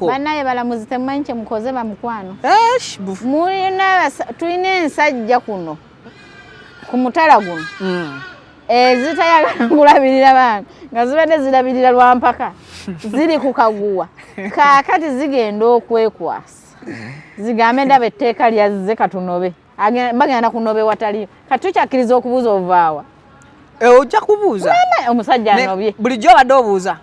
Abaddeko. Bannaye balamuzi, temumanyi kye mukoze, bamukwano. Eish, bufu. Tulina ensajja kuno ku mutala guno ezitayagala kulabirira baana, nga zibadde zirabirira lwampaka, ziri ku kaguwa. Kaakati zigenda okwekwasa, zigambe, "Ndaba etteeka lyazze, katunobe." Bagenda kunobe wataliyo. Kati tukyakkiriza okubuuza ovaawa? Eh, ojja kubuuza. Omusajja anobye. Bulijjo obadde obuuza.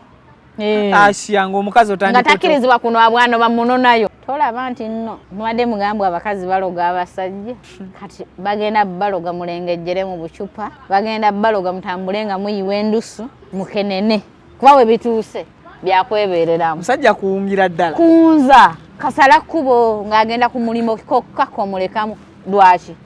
Eh. Asya ng'omukazi Nga otandika takkirizibwa kuno, abwanoba munonayo. Tolaba nti nno mubadde mugambwe abakazi baloga abasajja? Kati bagenda baloga mulengejjere mu bucupa, bagenda baloga mutambule nga muyiwa endusu, mukenene, kuba we bituuse byakwebeereramu. Musajja kuwungira ddala. Kunza kasala kkubo ng'agenda ku mulimu kokka komulekamu. Lwaki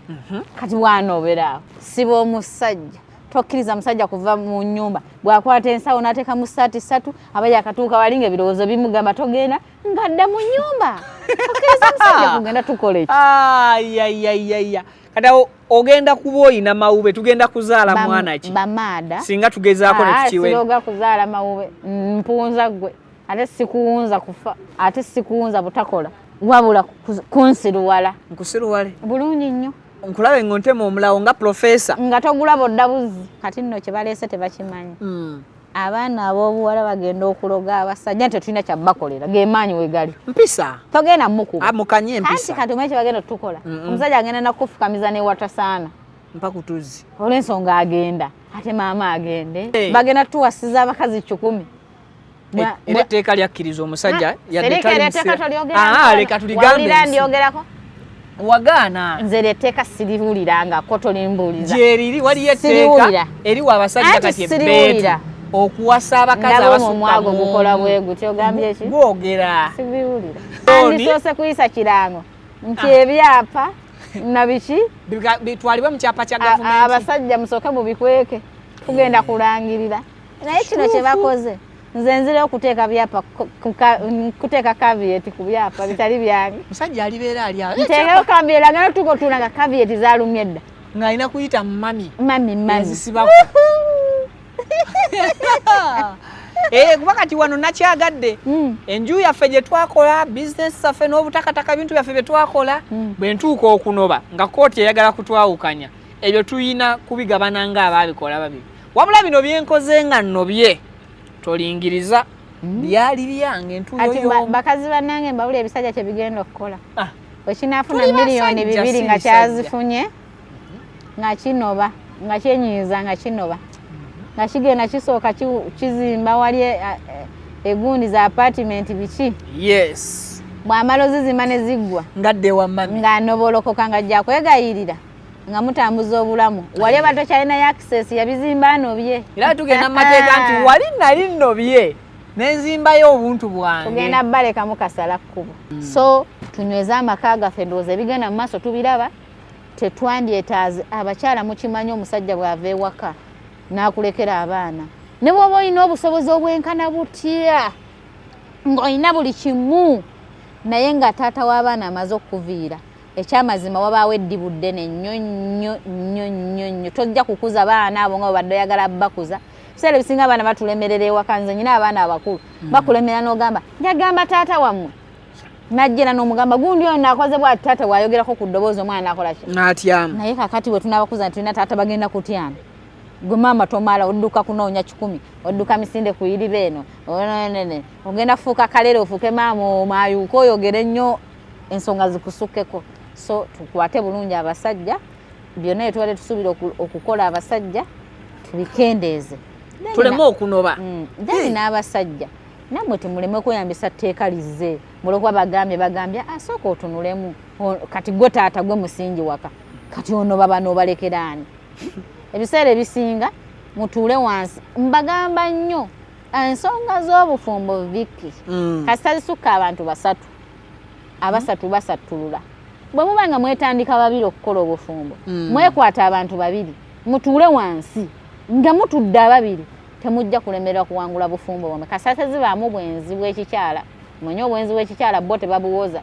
kati bwanoobera awo? Siba omusajja, tokkiriza musajja kuva mu nyumba. Bw'akwata ensawo n'ateeka mu saati ssatu, aba yakatuuka wali nga ebirowoozo bimugamba togenda, ng'adda mu nyumba. Tokkiriza musajja kugenda. Tukola eki? Ayayayaya, kati awo ogenda kuba oyina mawube. Tugenda kuzaala mwana ki Bamaada. singa tugezaako ne Ah, tukiwe? Siroga kuzaala mawube. Mpunza gwe, ate sikuwunza kufa, ate sikuwunza butakola, wabula kunsiruwala. Nkusiruwale. Bulungi nnyo. Nkulabe ng'ontema omulawo nga profesa. Nga togulaba odda buzzi. Kati nno kye baleese tebakimanyi. Abaana ab'obuwala bagenda okuloga abasajja nti tetulina kyabbakolera, gemaanyi we gali. Mpisa. Togenda mukuba. Amukanye Anti empisa. kati omanyi kyebagenda otukola? Omusajja agenda nakufukamiza newatasaana. Mpa kutuzi. Olw'ensonga agenda, ate maama agende. Hey. Bagenda tuwasiza abakazi 1,000. Era etteeka lyakkiriza omusajja yadde Serika, tali eryo etteeka musira- tolyogera. Ah, leka tuligambe Wawulira ensi. ndyogerako? Wagaana. Nze eryo etteeka siriwulirangako, tolimbuuliza. Gyeriri, waliyo etteeka Siriwulira. eriwa abasajja Anti kati ebbeetu siriwulira. okuwasa abakazi Ndaba abasukka omumwago mu gukola bwe gutyo. Ogambye ki? Gwogera. Sibiwulira. Oni? Andisoose kuyisa kirango nti ebyapa na biki Bitwalibwe mu kyapa kya gavumenti. Abasajja musooke mubikweke, tugenda kulangirira. Naye kino kye bakoze, nze nzira okuteeka byapa kuteeka caveat ku byapa bitali byange. Musajja alibeera ali awo. Nteekeyo caveat, agenda tuuka otuula nga caveat zaalumye edda. Ng'alina kuyita mami. Mami, mami. Yazisibako. Eh, kuba kati wano nakyagadde enju yaffe gye twakola, bizinesi zaffe n'obutakataka, ebintu byaffe bye twakola. Bwe ntuuka okunoba nga kooti eyagala kutwawukanya, ebyo tuyina kubigabana ng'abaabikola babiri. Wabula bino byenkoze nga nnobye, tolingiriza, byali byange entuuyo Ati y'omu. Bakazi bannange, mbawulira ebisajja kye bigenda okukola. Ah, Wekinaafuna tuli miliyoni basajja, 2 si nga bisajja. kyazifunye, nga kinoba, nga kyenyiiza, nga kinoba, nga kigenda kisooka kizimba wali egundi za apartment biki. Bw'amala ozizimba ne ziggwa, Ngadde wa mami. Ng'anobolokoka, nga ajja kwegayirira nga mutambuza obulamu. Wali oba tokyalinayo access, yabizimba anobye. Era tugenda mu mateeka nti wali nali nnobye nenzimbayo obuntu bwange. Tugenda balekamu kasala kkubo. So tunyweze amaka gaffe. Ndowooza ebigenda mu maaso tubiraba, tetwandyetaaze. Abakyala mukimanyi, omusajja bw'ava ewaka n'akulekera abaana, ne bw'oba olina obusobozi obwenkana butya, ng'olina buli kimu, naye nga taata w'abaana amaze okukuviira, ekyamazima wabaawo eddibu ddene nnyo nnyo nnyo nnyo nnyo. Tojja kukuza baana abo nga bwebadde oyagala bakuza. Ebiseera ebisinga abaana batulemerera ewaka. Nze nyina abaana abakulu, bakulemera n'ogamba, "Njagamba taata wammwe najjera," n'omugamba gundi oyo naakoze bwati. Taata bw'ayogerako ku ddoboozi, omwana nakola ki? N'atyamu. Naye kakati bwe tunabakuza nti tulina taata, bagenda kutyana. Gwe maama tomala, odduka kunoonya 100, odduka misinde kuyiriba eno onene, ogenda kufuuka kalere, ofuuke maama omayuuka, oyogere nnyo, ensonga zikusukkeko. So tukwate bulungi abasajja. Byonna bye tubadde tusuubira okukola abasajja, tubikendeeze. Tuleme okunoba. Then n'abasajja nammwe temuleme kweyambisa tteeka lizze mulwokuba bagambye asooka otunulemu. Kati gwe taata, gwe musingi waka, kati onoba bano obalekeraani? Ebiseera ebisinga mutuule wansi. Mbagamba nnyo, ensonga z'obufumbo, Viki, kasita zisukka abantu basatu, abasatu basattulula. Bwe muba nga mwetandika babiri okukola obufumbo, mwekwata abantu babiri, mutuule wansi nga mutudde ababiri, temujja kulemererwa kuwangula bufumbo bwamwe, kasita tezibaamu bwenzi bw'ekikyala. Mwenye obwenzi bw'ekikyala bo tebabuwoza.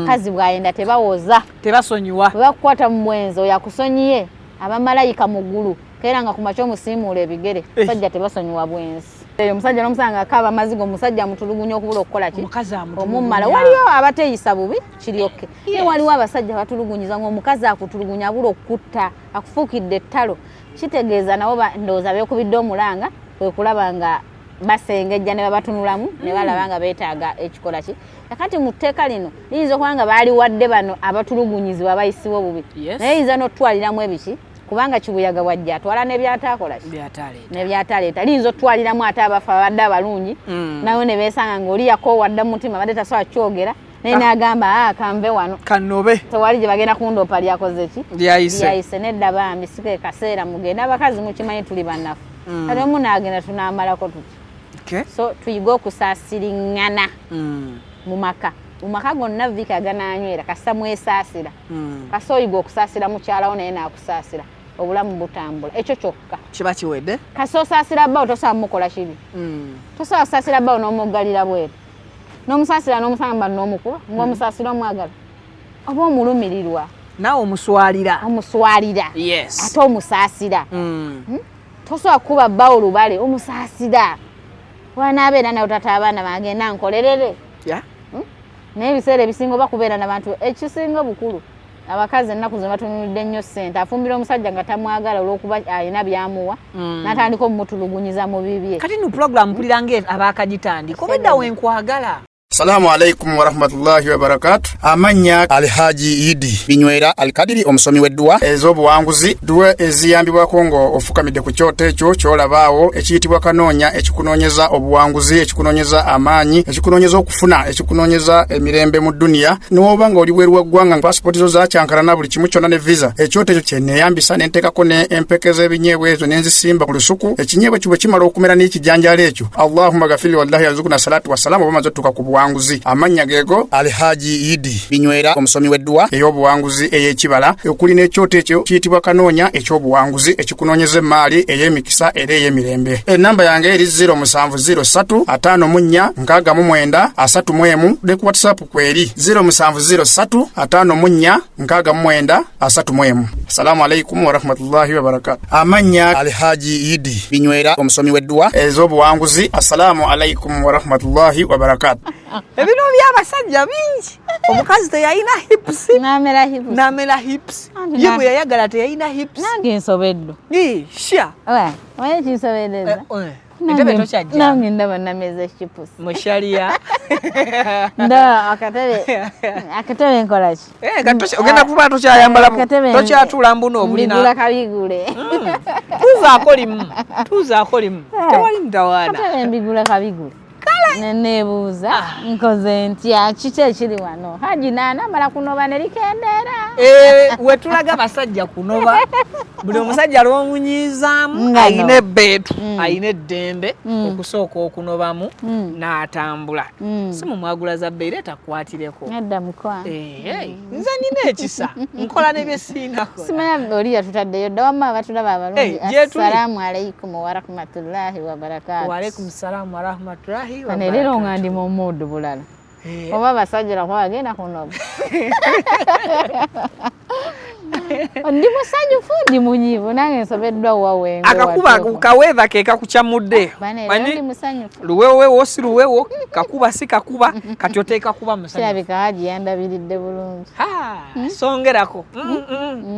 Kazi bwayenda tebawoza. Tebasonyiwa. Bwe bakukwata mu bwenzi, oyo akusonyiye abamalayika mu ggulu, keera nga ku makya omusiimuula ebigere. Eh. Sajja tebasonyiwa bwenzi. Eyo omusajja n'omusanga akaaba amaziga, omusajja amutulugunya okubula okukola ki? Omukazi amutulugunya. Omumala. Waliyo abateeyisa bubi, kiri okay. Naye waliwo abasajja batulugunyiza, ng'omukazi akutulugunya abula okukutta, akufuukidde ettalo. Kitegeeza nabo ndowooza beekubidde omulanga, kwe kulaba nga basengejja ne babatunulamu ne balaba nga beetaaga ekikola ki. Kakati mu tteeka lino liyinza okuba nga baaliwadde bano abatulugunyizibwa, abayisibwa obubi, naye yinza n'otutwaliramu ebiki, kubanga kibuyaga bwajja atwala n'ebyataakola ki, n'ebyataleeta. Liyinza otutwaliramu ate abafa babadde abalungi, nawe ne beesanga ng'oli yakoowa dda mu mutima, abadde tasobola kyogera, naye n'agamba, "Ah, kanve wano, kanobe, tewali gye bagenda kundoopa lyakoze ki, lyayise." Lyayise. Nedda bambi, si ke kaseera mugende. Abakazi mukimanyi tuli banafu, kati omu naagenda tunaamalako tuti. So tuyige okusaasiriŋŋana mu maka. Mu maka gonna vika agananywera kasita mwesaasira, kasita oyiga okusaasira mukyalawo naye naakusaasira, obulamu butambula. Ekyo kyokka kiba kiwedde. Kasita osaasira bbawo, tosobola mumukola kibi. Tosobola kusaasira bbawo n'omuggalira bweru, n'omusaasira n'omusamba n'omukuba, ng'omusaasira omwagala oba omulumirirwa. Naawe omuswalira. Omuswalira. Ate omusaasira. Tosobola kukuba bbawo lubale, omusaasira wanaabeera nawe, tata abaana bagenda nkolerere. Naye ebiseera ebisinga oba kubeera nabantu, ekisinga obukulu, abakazi ennaku zino batunulidde nnyo ssente. Afumbira omusajja nga tamwagala olw'okuba alina byamuwa, n'atandika omumutulugunyiza mu bibye. Kati no program mpulira nga abaakagitandika obedda wenkwagala. Salamu alaikum warahmatullahi wabarakatu. Amannya Alhaji Idi Binywera Alkadiri, omusomi w'edduwa ez'obuwanguzi, dduwa eziyambibwako ng'ofukamidde ku kyoto ekyo ky'olabaawo ekiyitibwa kanoonya, ekikunoonyeza obuwanguzi, ekikunoonyeza amaanyi, ekikunoonyeza okufuna, ekikunoonyeza emirembe mu dduniya. N'oba ng'oli bweru wa ggwanga, pasipooti zo zakyankalana, buli kimu kyonna ne visa, ekyoto ekyo kyeneeyambisa ne nteekako ne empeke z'ebinyeebwa ezo ne nzisimba ku lusuku. Ekinyeebwa ekyo bwe kimala okumera n'ekijanjaalo ekyo, Allahumma gafiri wallahi yarzuquna salatu wassalamu, oba omaze otuuka ku buwanguzi. Amannya geego Alhaji Idi Binywera, omusomi w'edduwa ey'obuwanguzi ey'ekibala, okuli n'ekyoto ekyo kiyitibwa kanoonya eky'obuwanguzi, ekikunoonyeza emaali ey'emikisa era ey'emirembe. Enamba yange eri 0703 54 69 31, ne ku WhatsApp kweri 0703 54 69 31. Assalamu alaikum warahmatullahi wabarakatu. Amannya Alhaji Idi Binywera, omusomi w'edduwa ez'obuwanguzi. Assalamu alaikum warahmatullahi wabarakatu. Ebino by'abasajja bingi. Omukazi teyalina hips, namera hips. Namera hips. Anti ye bwe yayagala teyalina hips. Nange nsobeddwa. Sha. Omanyi kinsobereza? Entebe tokyajja. Nange ndaba nameze chips. Musharia. Ndaba akatebe nkola ki? Eh, ogenda kuba tokyayambala, Akatebe tokyatuula mbuno obulina. Mbigula kabigule. Tuzaako limu, tuzaako limu, tewali mutawaana. Akatebe mbigula kabigule. Neneebuuza, nkoze ntya? Kiki ekiri wano? Haji naana amala kunoba ne likendeera. Eh, wetulaga basajja kunoba, buli omusajja lwomunyiizaamu Ngano. ayina ebbeetu, ayina eddembe okusooka okunobamu n'atambula. Si mumwagula za bbeeyi, leeta akwatireko. Nedda mukwa. Eh, hey, nze nina ekisa, nkola ne bye siinakola. Simanya oli yatutaddeyo dda, wamma abatulaba abalungi. Eh, gyetuli. Assalaamu alaikum warahmatullahi wabarakatu. Waalaikum salaamu warahmatullahi. Kano leero nga ndi mu mood bulala. Eh. Oba abasajja lwakuba bagenda kunoba, ndi musanyufu, ndi munyiivu, nange nsobeddwa wawengo. Akakuba kaweeva ke kakukyamudde. Manyi ndi musanyufu. Luwewewo si luwewo, kakuba si kakuba, kati oteeka kuba musanyufu. Kirabika Haji yandabiridde bulungi. Ha, songerako.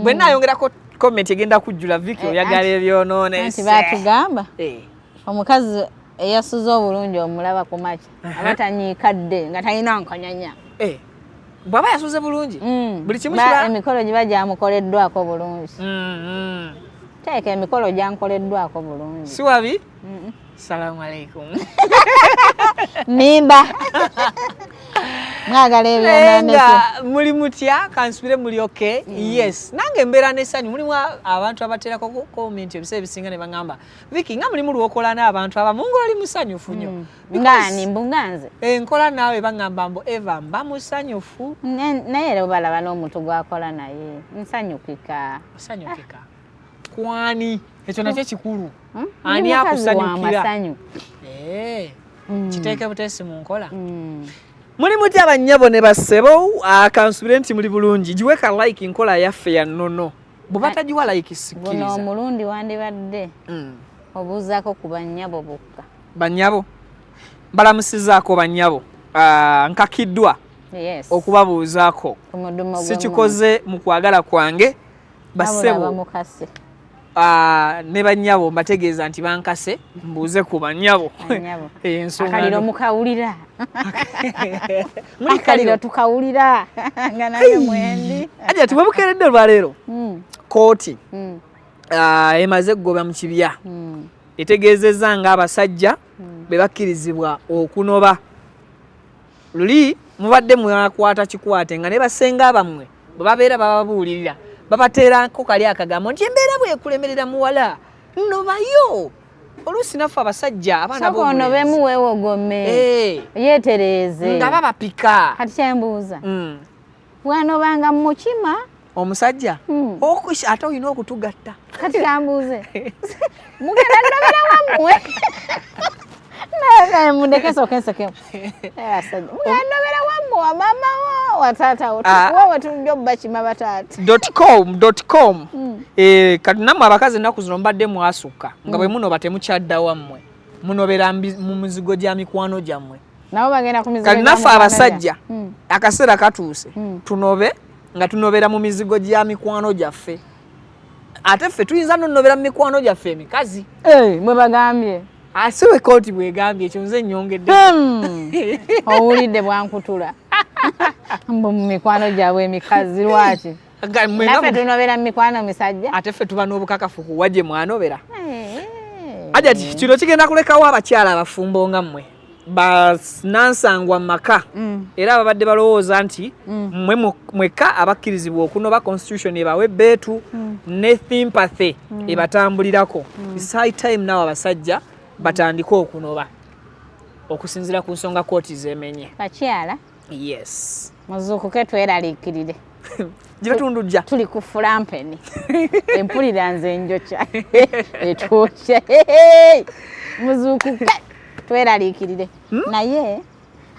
Bwe naayongerako comment egenda kujjula, Viki Eh, oyagala ebyonoonese. Anti baatugamba Eh, omukazi eyasuze obulungi omulaba ku makya aba tanyiikadde, nga talina nkanyanya. Eh, bw'aba yasuze bulungi, buli kimu emikolo giba gyamukoleddwako bulungi. Teeka emikolo gyankoleddwako bulungi. Si wabi. Salamu alaikum. Nimba mwagala Naye ebyononese. nga muli mutya? Kansubire muli okay. Yes, nange mbeera n'essanyu. Mulimu abantu abateerako comment ebiseera ebisinga ne baŋŋamba, "Viki, nga mulimu lwokola n'abantu abamu ng'oli musanyufu nnyo." Ngani mbunga nze? Eh, nkola naawe, baŋŋamba mbu Eva mba musanyufu. Naye era obalaba n'omuntu gwakola naye nsanyukika. Osanyukika kwani? Ekyo nakyo kikulu. Hmm? Ani Ndi mukazi wa akusanyukira? masanyu. Eh, kiteeke buteesi mu nkola. Muli mutya bannyabo ne bassebo? Akansubire nti muli bulungi. Giweka like, nkola yaffe ya nnono. Bwe batagiwa like Guno sikkiriza. omulundi wandibadde obuuzaako ku bannyabo bokka. Banyabo mbalamusizaako, banyabo. Nkakiddwa okubabuuzaako, sikikoze mu kwagala kwange, basebo ne banyabo. Mbategeeza nti bankase mbuuze ku banyabo. Akaliro mukawulira, akaliro tukawulira nga nange mwendi. Aja tiwebukeredde olwaleero. Kooti emaze okugoba mu kibya, etegeezezza ng'abasajja bwe bakkirizibwa okunoba. Luli mubadde mwakwata kikwate nga ne basenga bammwe bwe babeera bababuulirira, babateerako kali akagambo nti embeera bwekulemerera, muwala, nobayo. Oluusi naffe abasajja abaana onobemu weewogome. Yeetereeze. Nga babapika. Kati kyembuuza, bwanobanga mukima? Omusajja ate olina okutugatta. Kati kambuuze, mugenda nobera wammwe? Mundeke sooke nsekemu. Mugenda nobera wammwe, wa maama wo, wa taata wo? Wowe tujja obbakima bataata. .com.com. Kati nammwe abakazi ennaku zino mbadde mwasukka nga bwe munoba temukyadda wammwe, munobera mu mizigo gya mikwano gyammwe. Nabo bagenda ku mizigo. Kati naffe abasajja akaseera katuuse tunobe nga tunobera mu mizigo gya mikwano gyaffe. Ate ffe tuyinza nonobera mu mikwano gyaffe emikazi. Mwe bagambye. Asiwe kooti bwegambye ekyo, nze nyongedde. Owulidde bwankutula mbu mu mikwano gyabwe emikazi. Lwaki naffe tunobera mu mikwano misajja? Ate ffe tuba n'obukakafu kuwa gye mwanobera. Aja kino kigenda kulekawo abakyala abafumbo nga mmwe banansangwa maka era ababadde balowooza nti mmwe mwekka abakkirizibwa okunoba, constitution ebawe beetu ne sympathy ebatambulirako. It's high time now abasajja batandike okunoba okusinziira ku nsonga kooti zemenye. Bakyala. Yes. Muzuukuke, tweraliikirire. Gibatundujja. Tuli ku fulampeni, empulira nze njokya etwokya. Muzuukuke, tweraliikirire. Naye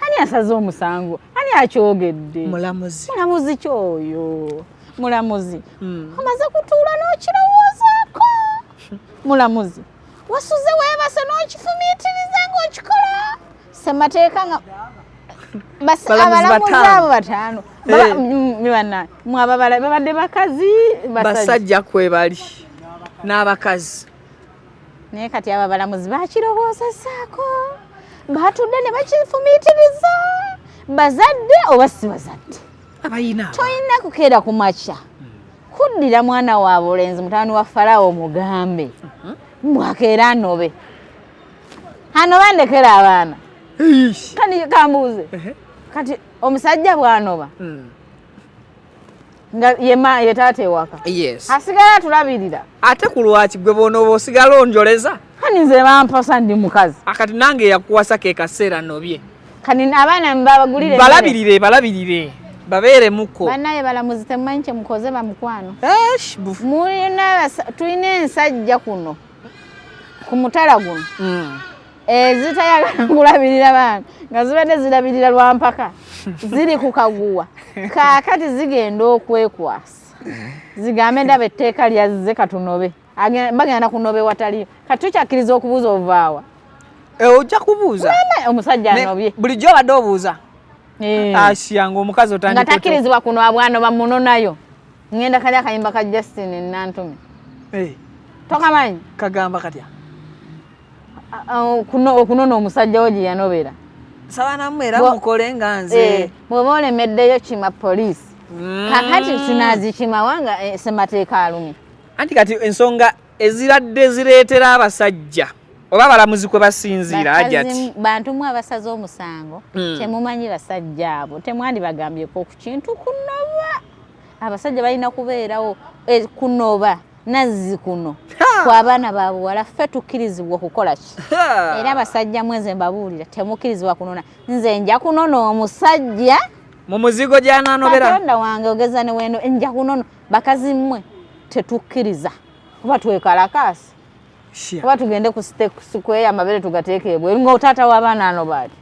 ani asaze omusango? Ani akyogedde? Mulamuzi. Mulamuzi kyoyo mulamuzi. Omaze kutuula n'okirowoozaako? Mulamuzi, wasuze weebase n'okifumiitiriza ng'okikola semateeka nga abalamuzi abo bataano bana babadde bakazi? Basajja kwebali n'abakazi. Naye kati abo abalamuzi bakirowoozezaako, batudde ne bakifumiitiriza, bazadde oba si bazadde? Abayina. Tolina kukeera ku makya kuddira mwana wa bulenzi, mutabani wa Falawo, omugambe mbwakeera anobe, anoba ndekera abaana. Kati kambuuze, kati omusajja bw'anoba nga yema ye taata ewaka, asigala atulabirira? Ate ku lwaki gwe bw'onooba osigala onjoleza? Kani nze bampasa, ndi mukazi. Akati nange yakuwasa ke kaseera nobye. Kani abaana mbabagulire? Balabirire, balabirire, babeeremuko. Bannaye balamuzi, temumanyi kye mukoze bamukwano. Mulina, tulina ensajja kuno ku mutala guno ezitayagala kulabirira baana, nga zibadde zirabirira lwampaka, ziri ku kaguwa. Kaakati zigenda okwekwasa zigambe, ndaba etteeka lyazze, katunobe. Bagenda kunobe wataliyo. Kati tukyakkiriza okubuuza ovaawa? Ojja kubuuza. Omusajja anobye. Bulijjo obadde obuuza. Asiyanga omukazi nga otandika takkirizibwa kuno abwanoba munonayo. Ngenda kali akayimba ka Justin Nantume. Tokamanyi? Kagamba katya? Okunona omusajja we gye yanobera. Saba nammwe era mukole nga nze. Bw'oba olemeddeyo, kima poliisi. Kakati tunazikimawa nga semateeka alumye? Anti kati ensonga eziradde zireetera abasajja oba abalamuzi kwe basinziira, Ajati. Bantu mu abasaze omusango, temumanyi basajja abo, temwandibagambyeko ku kintu kunoba. Abasajja balina kubeerawo kunoba nazzi kuno ku abaana ba buwala. Ffe tukkirizibwa okukola ki? Era abasajja mwenze mbabuulira, temukkirizibwa kunona. Nze nja kunona omusajja mu muzigo gy'anaanobera. Katonda wange, ogeza ne weno nja kunona. Bakazi mmwe tetukkiriza, kuba twekalakaasi oba tugende ku sikweya amabere tugateeke ebweru nga otaata w'abaana anoba ati.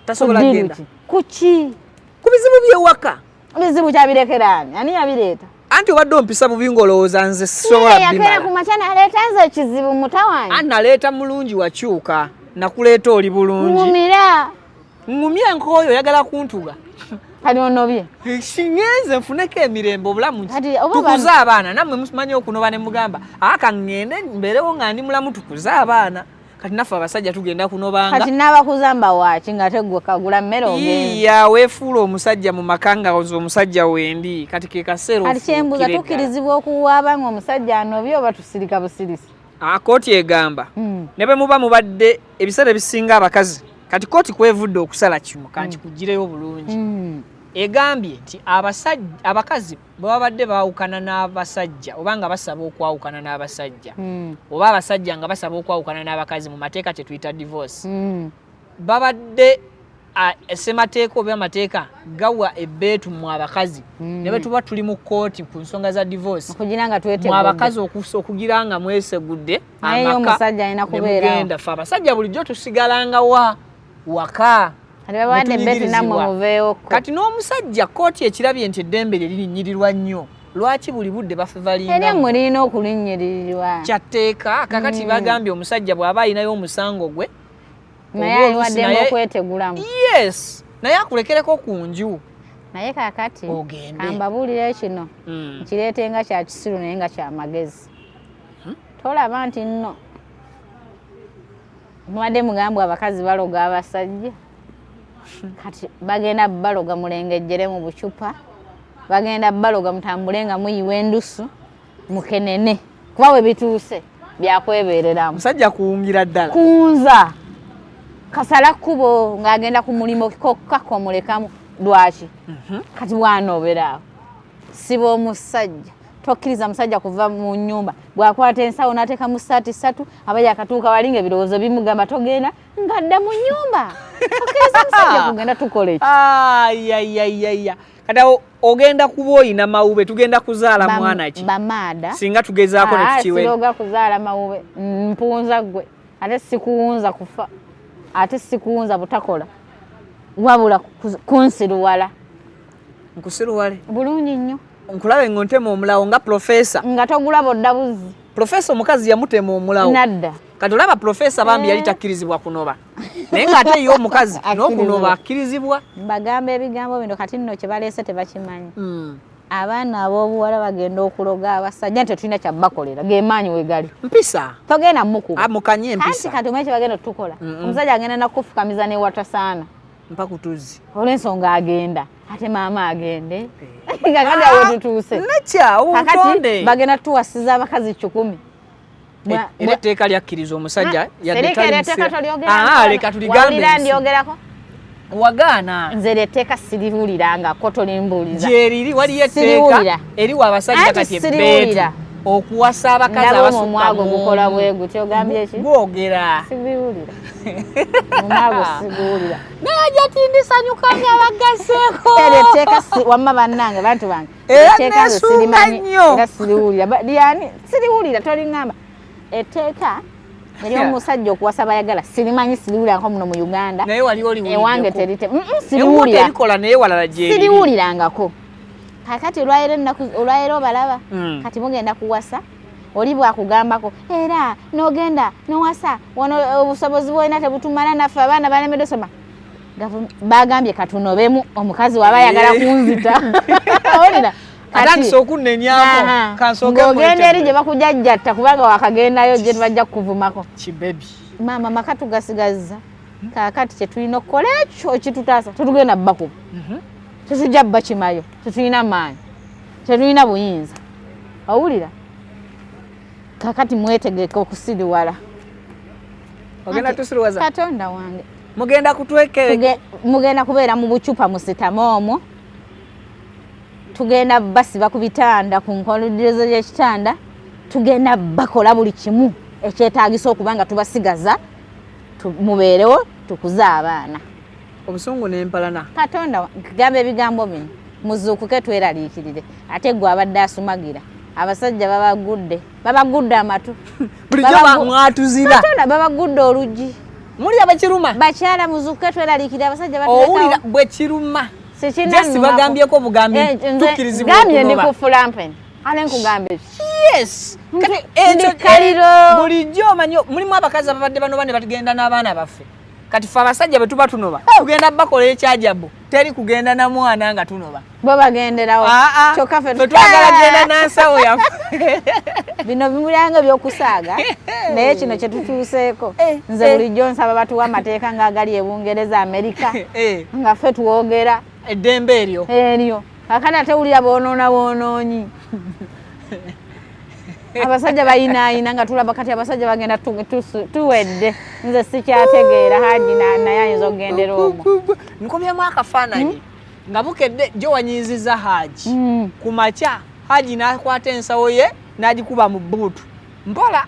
Tasobola Ku kugenda. ki? Kuki? Ku bizibu byewaka. Bizibu kyabirekera ani? Ani yabireeta? Anti obadde ompisa bubi ng'olowooza nze sisobola Yakeera bimala. ku makya naleeta nze ekizibu mutawange. Anti naleeta mulungi, wakyuka. Nakuleeta oli bulungi. Ŋŋumira. Ŋŋumye enkooyo, oyagala kuntuga. Kati onobye. Ngenze nfuneko emirembe, obulamu ki? Kati oba Tukuze abaana. Nammwe mumanyi okunoba ne mugamba, aka ŋŋende mbeerewo nga ndi mulamu, tukuze abaana. Kati naffe abasajja tugenda kunobanga. Kati n'abakuza mbawaaki nga teggwe kagula mmere ogenze? Iya, weefuula omusajja mu maka nga oze omusajja wendi. Kati ke kaseera Kati kyembuuza, ofuukire ddala. Tukkirizibwa okuwaaba nga omusajja anobye oba tusirika busirisi? Ah, kooti egamba ne bwe muba mubadde ebiseera ebisinga abakazi, kati kooti kwevudde okusala kino, kankikugireyo bulungi. Egambye nti abasajja, abakazi bwe babadde baawukana n'abasajja, oba nga basaba okwawukana n'abasajja, oba abasajja nga basaba okwawukana n'abakazi, mu mateeka kye tuyita divorce, babadde ssemateeka oba amateeka gawa ebbeetu mu abakazi, ne bwe tuba tuli mu kkooti ku nsonga za divorce, okugira nga mu twetegudde. Abakazi okugira nga mwesegudde Naye ye amaka omusajja alina ne kubeerawo. mugenda. Ffe abasajja bulijjo tusigalanga wa waka, Kati babawadde ne ebbeetu, nammwe tunyigirizibwa. muveewokko. Kati n'omusajja kooti ekirabye nti eddembe lye lirinyirirwa nnyo. Lwaki buli budde bafevalinga? Eri mmwe lirina okulinnyiririrwa. Kyatteeka. Kakati bagambye omusajja bw'aba alinayo omusango gwe, Naye oba ali oluusi waddembe okwetegulamu. Yes, naye akulekereko ku nju. Naye kaakati Ogende. kambabuulire kino, nkireete nga kya kisiru naye nga kyamagezi. Tolaba nti nno mubadde mugambwe abakazi baloga abasajja? Kati bagenda baloga mulengejjere mu bucupa, bagenda baloga mutambule nga muyiwa endusu, mukenene, kuba we bituuse byakwebeereramu. Musajja kuwungira ddala. Kunza kasala kkubo ng'agenda ku mulimu kokka komulekamu. Lwaki? Kati bwanoobera awo, siba omusajja, tokkiriza musajja kuva mu nyumba. Bw'akwata ensawo n'ateekamu saati ssatu, aba yakatuuka wali nga ebirowoozo bimugamba togenda, ng'adda mu nyumba. Tokkiriza musajja kugenda, tukola eki? Ayayayaya, kati awo ogenda kuba oyina mawube, tugenda kuzaala mwana ki? Bamaada. Singa tugezaako ne tukiwe. Siroga kuzaala mawube, mpunza gwe. Ate sikuwunza kufa, ate sikuwunza butakola, wabula kunsiruwala. Nkusiruwale. Bulungi nnyo. Nkulabe nga ontema omulawo nga profesa. Nga togulaba odda buzzi. Profesa omukazi yamutema omulawo. Nadda. Kati olaba profesa bambi yali takkirizibwa kunoba, naye ng'ate ye omukazi n'okunoba akkirizibwa. Mbagamba ebigambo bino, kati nno kye baleese tebakimanyi. Abaana ab'obuwala bagenda okuloga abasajja nti tetulina kyabakolera, gemaanyi we gali. Mpisa. Togenda mukuba. Mukanye Anti empisa. kati omanyi kyebagenda otukola? Omusajja agenda nakufukamiza newatasaana. Mpa kutuzi. Olw'ensonga agenda ate maama agende nga kati awo tutuuse. Nakya Kakati obutonde. bagenda tuwasiza abakazi 100. Era etteeka lyakkiriza omusajja yadde Serika, tali era etteeka musira. tolyogera. Ah, leka tuligambe Wawulira ensi. ndyogerako? Wagaana. Nze eryo etteeka siriwulirangako, tolimbuuliza. Gyeriri, waliyo etteeka Siriwulira. eriwa abasajja Anti kati ebbeetu siriwulira. okuwasa abakazi Ndaba abasukka omumwago mu gukola omu. bwe gutyo, ogambye ki? Gwogera. Sibiwulira, omwago siguwulira. Naye ajja tindisanyuka nga bagaseeko. Eryo etteeka wamma bannange, bantu bange, Era etteeka nze neesunga sirimanyi, nnyo. era siriwulira. Lyani siriwulira, toliŋŋamba etteeka ery'omusajja okuwasa bayagala, sirimanyi, siriwulirangako muno mu Uganda. Naye wali oliwuliddeko? Ewange terite. Ewuwo Siriwulira. terikola, naye walala gyeriri. Siriwulirangako. Kakati olwaleero, ennaku olwaleero obalaba. Kati mugenda kuwasa, oli bwakugambako era n'ogenda nowasa wano, obusobozi bwolina tebutumala, naffe abaana balemedde osoma. Bagambye katunobemu, omukazi waba ayagala kunzita. Owulira? Atandise okunnenyako. Aha. Kansooke Ng'ogenda eri mwete. gye bakujajjatta, kubanga wakagendayo gye bajja kukuvumako. Kibebi. Maama, maka tugasigazza. Kaakati kyetulina okukola ekyo ekitutaasa, tetugenda bakuba, tetujja bakimayo, tetulina maanyi, tetulina buyinza. Owulira? Kakati mwetegeka okusiriwala. Ogenda tusiruwaza. Katonda wange. Mugenda kutweke. Mugenda kubeera mu bucupa, musitame omwo. Tugenda basiba ku bitanda, ku nkolodirizo y'ekitanda. Tugenda bakola buli kimu ekyetaagisa okuba nga tubasigaza mubeerewo tukuze abaana. Obusungu n'empalana. Katonda, gamba ebigambo bino, muzuukuke tweraliikirire. Ate gwe abadde asumagira abasajja, babagudde, babagudde amatu. Bulijjo mwatuzira. Katonda, babagudde oluggi. Muli abakiruma. Bakyala, muzuukuke tweraliikirire, abasajja Owulira batulekawo. bwe kiruma? Sikina. Jesi bagambyeko obugambi Eh, tukkirizibwa gambye ndi okunoba. ku fulampeni, ale nkugambye ki? Yes, kati ekyo bulijjo omanyi mulimu abakazi ababadde banoba ne batugenda n'abaana baffe. Kati ffe abasajja bwe tuba tunoba tugenda bakola ekyajabu, teri kugenda na mwana nga tunoba, bo bagenderawo. Kyokka ffe twagala genda n'ansawo yaffe. Bino bimulanga ebyokusaaga, naye kino kye tutuuseeko. Nze bulijjo nsaba batuwa amateeka ng'agali e Bungereza, Amerika, nga ffe twogera. Eddembe eryo. Eryo. Kakati ate wulira boonoona boonoonyi, abasajja bayinaayina nga tulaba. Kati abasajja bagenda tuwedde. Nze sikyategeera. Haji naye ayinza okugendera omwo. Nkubyemu akafaananyi nga bukedde gyo wanyiiziza Haji, ku makya Haji n'akwata ensawo ye n'agikuba mu bbuutu mpola.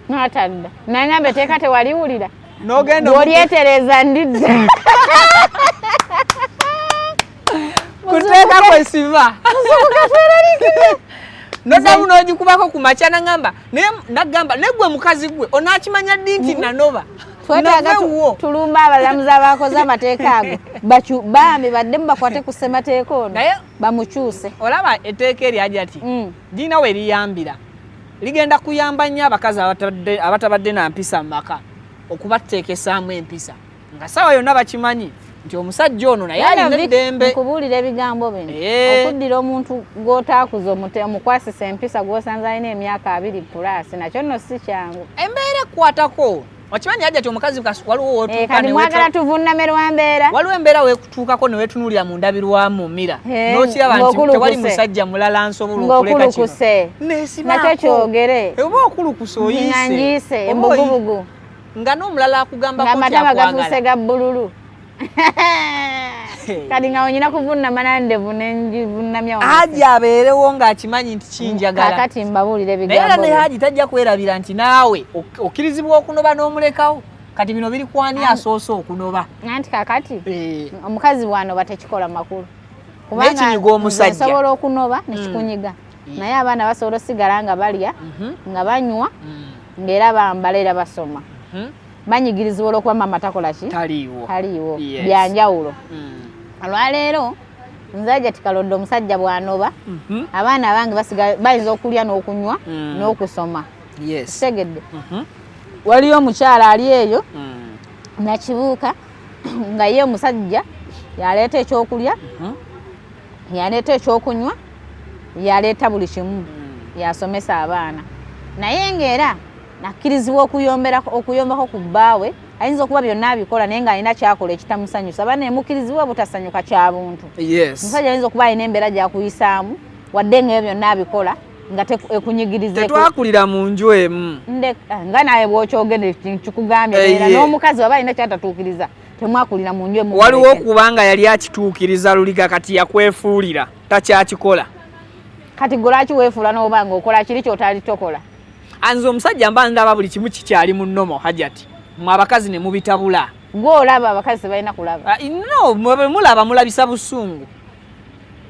N'atadda nangamba etteeka tewaliwulira. N'ogenda. Olyetereza ndidda. Kuteeka kwesiva noddamu n'ogikubako ku makya, nagamba naye nagamba naye gwe mukazi gwe onaakimanya ddi nti nanoba? Twetaaga tulumba abalamuzi abakoze amateeka ago, bambi baddemu bakwate ku ssemateeka ono bamukyuse. Olaba etteeka eryo ati lirina we liyambira, ligenda kuyamba nnyo abakazi abatabadde na mpisa mu maka, okubateekesaamu empisa nga saawa yonna bakimanyi nti omusajja ono naye alina eddembe. Nkubuulira ebigambo bino, okuddira omuntu gw'otaakuza omukwasisa empisa gw'osanze alina emyaka 20 plus, nakyo nno si kyangu. Embeera ekwatako, okimanyi ajja ti omukazi waliwo wotuuka. Kati mwagala tuvunname lwa mbeera? Waliwo embeera wekutuukako ne wetunuulira mu ndabirwamu mira n'okiraba nti tewali musajja mulala nsobola okuleka kino. Nakyo kyogere. Oba okulukuse oyise. Njiise embugubugu. Nga n'omulala akugamba. Ng'amatama gafuuse ga bbululu. Kati nga onyina kuvunnama nandevu nengivunnamya. Haji abeerewo ng'akimanyi nti kinjagala. Kakati mbabuulira ebigambo. Naye era ne Haji tajja kwerabira nti naawe okkirizibwa okunoba n'omulekawo. Kati bino biri kwani asoose okunoba? Anti kakati omukazi bw'anoba tekikola makulu. Naye kinyiga omusajja. Nsobola okunoba nekikunyiga, naye abaana basobola osigala nga balya, nga banywa, ng'era bambala, era basoma. Banyigirizibwa olwokuba maama takola ki? Taliiwo. Taliiwo. Byanjawulo. Olwaleero nze Hajati Kalodde, omusajja bw'anoba, abaana abange basiga bayinza okulya n'okunywa n'okusoma. Kitegedde? Waliyo omukyala ali eyo nakibuuka nga ye omusajja yaleeta ekyokulya, yaleeta ekyokunywa, yaleeta buli kimu, yasomesa abaana, naye ngaera akkirizibwa okuyombako ku bbaawe. Ayinza okuba byonna abikola, naye ng'alina kyakola ekitamusanyusa. Abaana emukkirizibwa obutasanyuka kya buntu. Omusajja ayinza okuba alina embeera gyakuyisaamu, wadde nga ebyo byonna abikola, nga ekunyigiriza. Tetwakulira mu nju emu. Nga naye bwokyogere kikugambye era n'omukazi waba alina kyatatuukiriza, temwakulira mu nju emu. Waliwo okubanga yali akituukiriza luliga, kati yakwefuulira takyakikola. Kati gwe lwaki weefuula n'oba nga okola kiri kyotali tokola? Anze omusajja mba ndaba buli kimu kikyali mu normal. Hajati, mwe abakazi ne mubitabula. Gwe olaba abakazi tebalina kulaba. Ah, no, mwe mulaba, mulabisa busungu.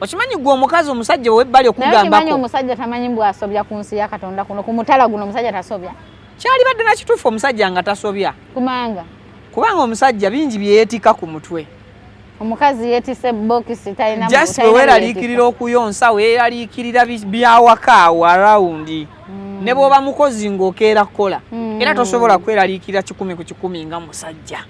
Okimanyi gwe omukazi, omusajja owebbali Naye okimanyi okugambako omusajja tamanyi mbw asobya ku nsi ya Katonda kuno, ku mutala guno omusajja tasobya. Kyalibadde na kituufu omusajja nga tasobya. Kubanga? Kubanga omusajja bingi byeyeetikka ku mutwe. Omukazi yeetisse bokisi, talina. Just bwe weeraliikirira okuyonsa, weeraliikirira byawaka awo around, ne bw'oba mukozi ng'okeera kukola, era tosobola kweraliikirira 100% nga musajja.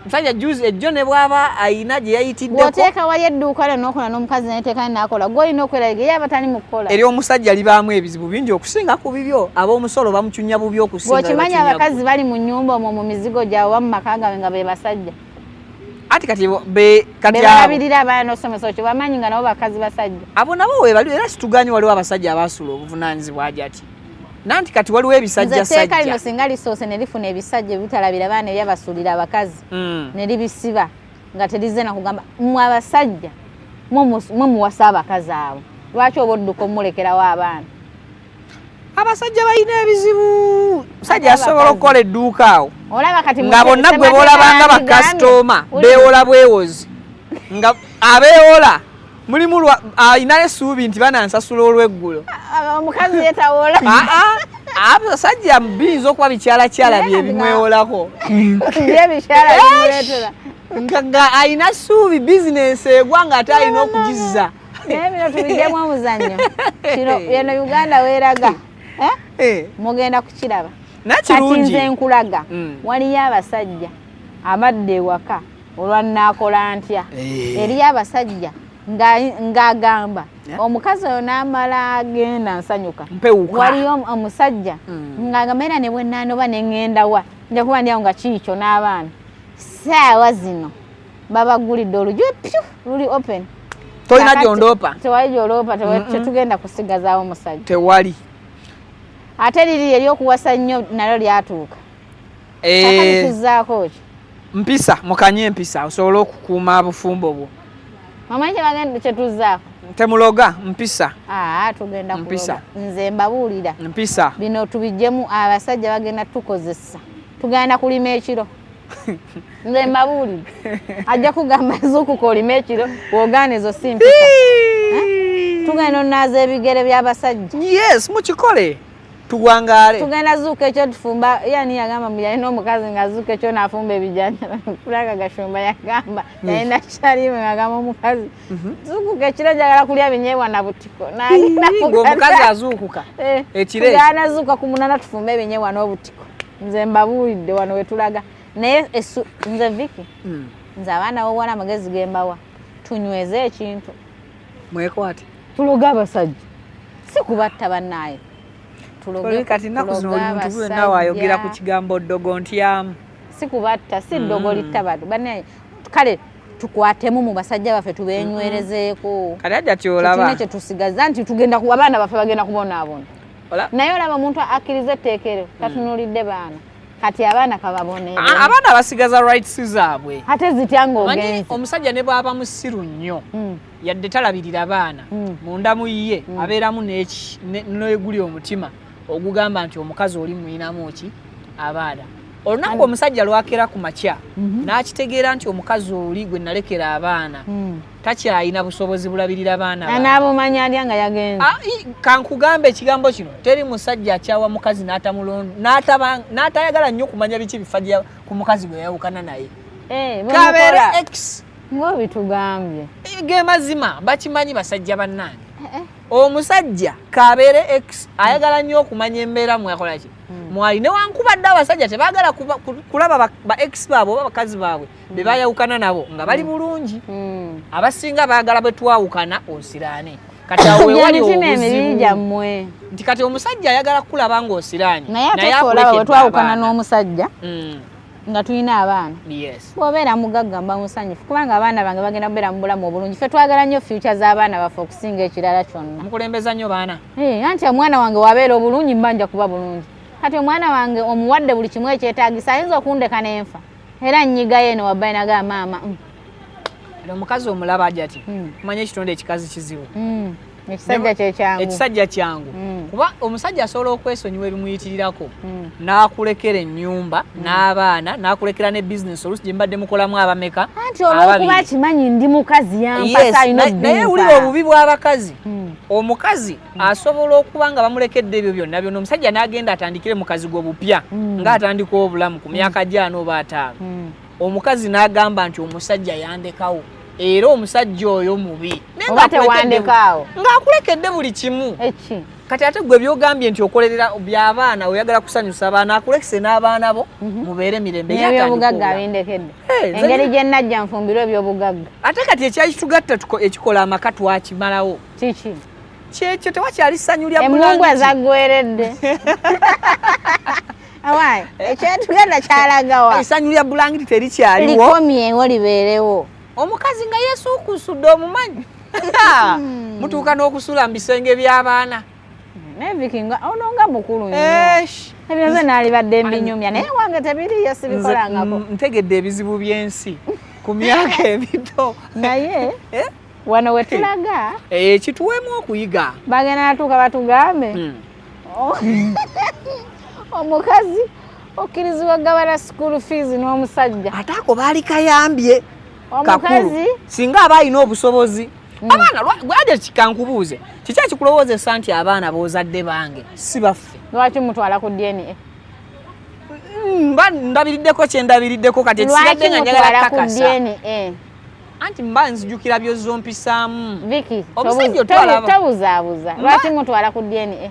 Musajja juzi ejjo ne bw'aba ayina gye yayitiddeko. Bw'oteeka wali edduuka lyo n'okola n'omukazi neteeka nakola, gwe olina okweraliikira, ye aba tali mu kukola. Ery'omusajja libaamu ebizibu bingi okusinga ku bibyo. Ab'omusolo bamucunya bubi okusinga bwe Bw'okimanyi bacunya abakazi gwe. bali mu nnyumba omwo mu mizigo gyabwe oba mu maka gaabwe nga be basajja. Ati kati be kati be abo balabirira abaana n'osomesa, okyo bamanyi nga nabo bakazi basajja. Abo nabo weebali, era situganyi waliwo abasajja abaasuula obuvunaanyizibwa ati nanti kati waliwo Nze etteeka lino ebisajjasajja. singa lisoose ne lifuna ebisajja ebitalabira baana ebyabasuulira abakazi ne libisiba nga terizze na kugamba, mmwe abasajja mwe muwasa abakazi abo, lwaki oba odduka omulekerawo abaana? Abasajja balina ebizibu. Musajja Ate asobola abakazi. okukola edduuka awo Olaba kati nga bonna gwe boolabanga bakasitooma beewola bwewozi, nga abeewola mulimu alina essuubi nti banansasula olweggulo. Omukazi yetawola. Aa, abasajja biyinza okuba bikyalakyala bye bimwewolako. Byebikyala bimuleetera. Nga alina ssuubi bizinensi egwa nga ate alina okugizza. Naye bino tubijjemu omuzannyo. Kino eno Uganda weeraga. Eh? Eh, Mugenda kukiraba. Naye Kati kirungi. nze nkulaga waliyo abasajja abadde ewaka olwa nnaakola ntya. Eriyo abasajja ng'agamba omukazi oyo n'amala agenda nsanyuka. Mpewuka. Waliyo omusajja ng'agamba era ne bwe nnaanoba ne ŋŋenda wa nja kuba ndi awo nga kiikyo n'abaana. Ssaawa zino babagulidde oluggi pyu luli open. Tolina Kakati gy'ondoopa. Tewali gy'oloopa, tetugenda kusigazaawo musajja. Tewali. Ate liri ery'okuwasa nnyo nalyo lyatuuka. Kakati tuzzaako ki? Mpisa, mukanye empisa osobole okukuuma obufumbo bwo. Omanyi kyebagenda kyetuzzaako? Temuloga mpisa. Aa, tugenda Mpisa. kuloga. Nze mbabuulira. Mpisa. Bino tubiggyemu, abasajja bagenda tukozesa. Tugenda kulima ekiro. Nze mbabuulira. Ajja kugamba zuukuka olime ekiro, bw'ogaana ezo si mpisa. Tugenda onaaza ebigere by'abasajja. Yes, mukikole. Tuwangaale. Tugenda zuuka ekyo tufumba, yani yagamba mbu yalina omukazi ng'azuuka ekyo n'afumba ebijanjalo. Kulanga Gashumba yagamba yalina kyalimu ng'agamba omukazi zuukuka ekiro njagala kulya binyeebwa na butiko. N'agenda Ng'omukazi azuukuka ekiro ekyo. Tugenda zuuka ku 8 tufumbe ebinyeebwa n'obutiko. Nze mbabuulidde wano we tulaga. Naye nze Vicky, nze abaana b'obuwala amagezi ge mbawa, tunyweze ekintu. Mwekwate. Tuloge abasajja. Si kubatta bannaaye. Oli kati ennaku zino oli muntu wenna waayogera ku kigambo ddogo ntyamu. Si kubatta, si ddogo litta bantu. Bannaaye, kale tukwatemu mu basajja baffe tubenywerezeeko. Kati ajja ky'olaba. Tetulina kye tusigaza nti tugenda abaana baffe bagenda kubonaabona. Naye olaba omuntu akkiriza etteeka eryo, tatunuulidde baana. Kati abaana kababoneebone. Abaana basigaza rights zaabwe. Ate zitya Omanyi ng'ogenze? omusajja ne bw'aba musiru nnyo, yadde talabirira baana, munda mu ye abeeramu n'eguli omutima ogugamba nti omukazi oli mwinamu ki abaana. Olunaku omusajja lwakera ku makya n'akitegeera nti omukazi oli gwe nalekera abaana takyalina busobozi bulabirira baana baabwe. Anaabumanya atya nga yagenze? Kankugambe ekigambo kino, teri musajja akyawa mukazi n'atayagala nnyo kumanya biki bifa ku mukazi gwe yayawukana naye. Kabeere Bwemukola. ex. Ng'obitugambye. Ge mazima bakimanyi basajja bannange. Omusajja kabeere ex ayagala nnyo okumanya embeera mwakola ki. Mwali newankubadde abasajja tebaagala kulaba ba ex baabwe oba bakazi baabwe be bayawukana nabo nga bali bulungi. Abasinga baagala bwe twawukana osiraane. Kati awo we wali Emitima emibiri obuzibu. gyammwe. Nti kati omusajja ayagala kulaba ng'osiraanye. Naye ate Naye ffe olaba bwe akulekedde twawukana abaana. n'omusajja nga tulina abaana. Bw'obeera mugagga mba musanyufu kubanga abaana bange bagenda kubeera mu bulamu obulungi. Ffe twagala nnyo future z'abaana baffe okusinga ekirala kyonna. Mukulembeza nnyo baana. Anti omwana wange wabeera obulungi mba nja kuba bulungi. Kati omwana wange omuwadde buli kimu ekyetaagisa ayinza okundeka n'enfa. Era nnyigayo eno wabbayi n'agamba maama. Kati omukazi omulaba aja ati, omanyi ekitonde ekikazi kizibu. Ekisajja kye kyangu. Ekisajja kyangu. Kuba omusajja asobola okwesonyiwa ebimuyitirirako n'akulekera ennyumba n'abaana n'akulekera ne bizinesi oluusi gye mbadde mukolamu abameka. Anti olw'okuba Ababiri. akimanyi ndi mukazi yampasa Yes, alina naye obbimpa. wulira obubi bw'abakazi. Omukazi asobola okuba nga bamulekedde ebyo byonna byonna, omusajja n'agenda atandikire mukazi gwe bupya ng'atandika obulamu ku myaka gy'ana oba 5. Omukazi n'agamba nti omusajja yandekawo era omusajja oyo mubi. Naye Oba tewandekaawo. ng'akulekedde buli kimu. Eki? Kati ate gwe by'ogambye nti okolerera by'abaana, oyagala kusanyusa abaana, akulekese n'abaana bo mubeere mirembe. Ye atandika N'ebyobugagga obulamu. abindekedde. Nze Engeri gye najja nfumbirwa ebyobugagga. Ate kati ekyakitugatta ekikola amaka twakimalawo. Kiki? Kyekyo tewakyali ssanyu lya Emmungu bulangiti. ezaggweredde. Awaye, ekyetugenda kyalagawa. Essanyu lya bulangiti terikyaliwo. Likomyewo libeerewo. Omukazi nga yeesuukusudde omumanyi. Mutuuka n'okusula mu bisenge by'abaana. Naye Vicky nga ono nga mukulu nnyo. Eish. Ebyo nze naalibadde mbinyumya naye wange tebiriiyo sibikolangako. Nze, ntegedde ebizibu by'ensi ku myaka emito. Naye wano we tulaga. Kituweemu okuyiga. Bagenda natuuka batugambe. Omukazi okkirizibwa kugabana school fees n'omusajja. Ate ako baali kayambye. Omukazi? Kakulu. Singa aba alina obusobozi. Abaana gwaje kikankubuuze. Kiki ekikulowoozesa nti abaana b'ozadde bange si baffe? Lwaki mutwala ku DNA? Mba ndabiriddeko kye ndabiriddeko kati ekisigadde Lwaki nga njagala mutwala ku kakasa. DNA? Anti mba nzijukira byozompisaamu. Viki, Omusajja otwala tobuzaabuza. Lwaki mutwala ku DNA?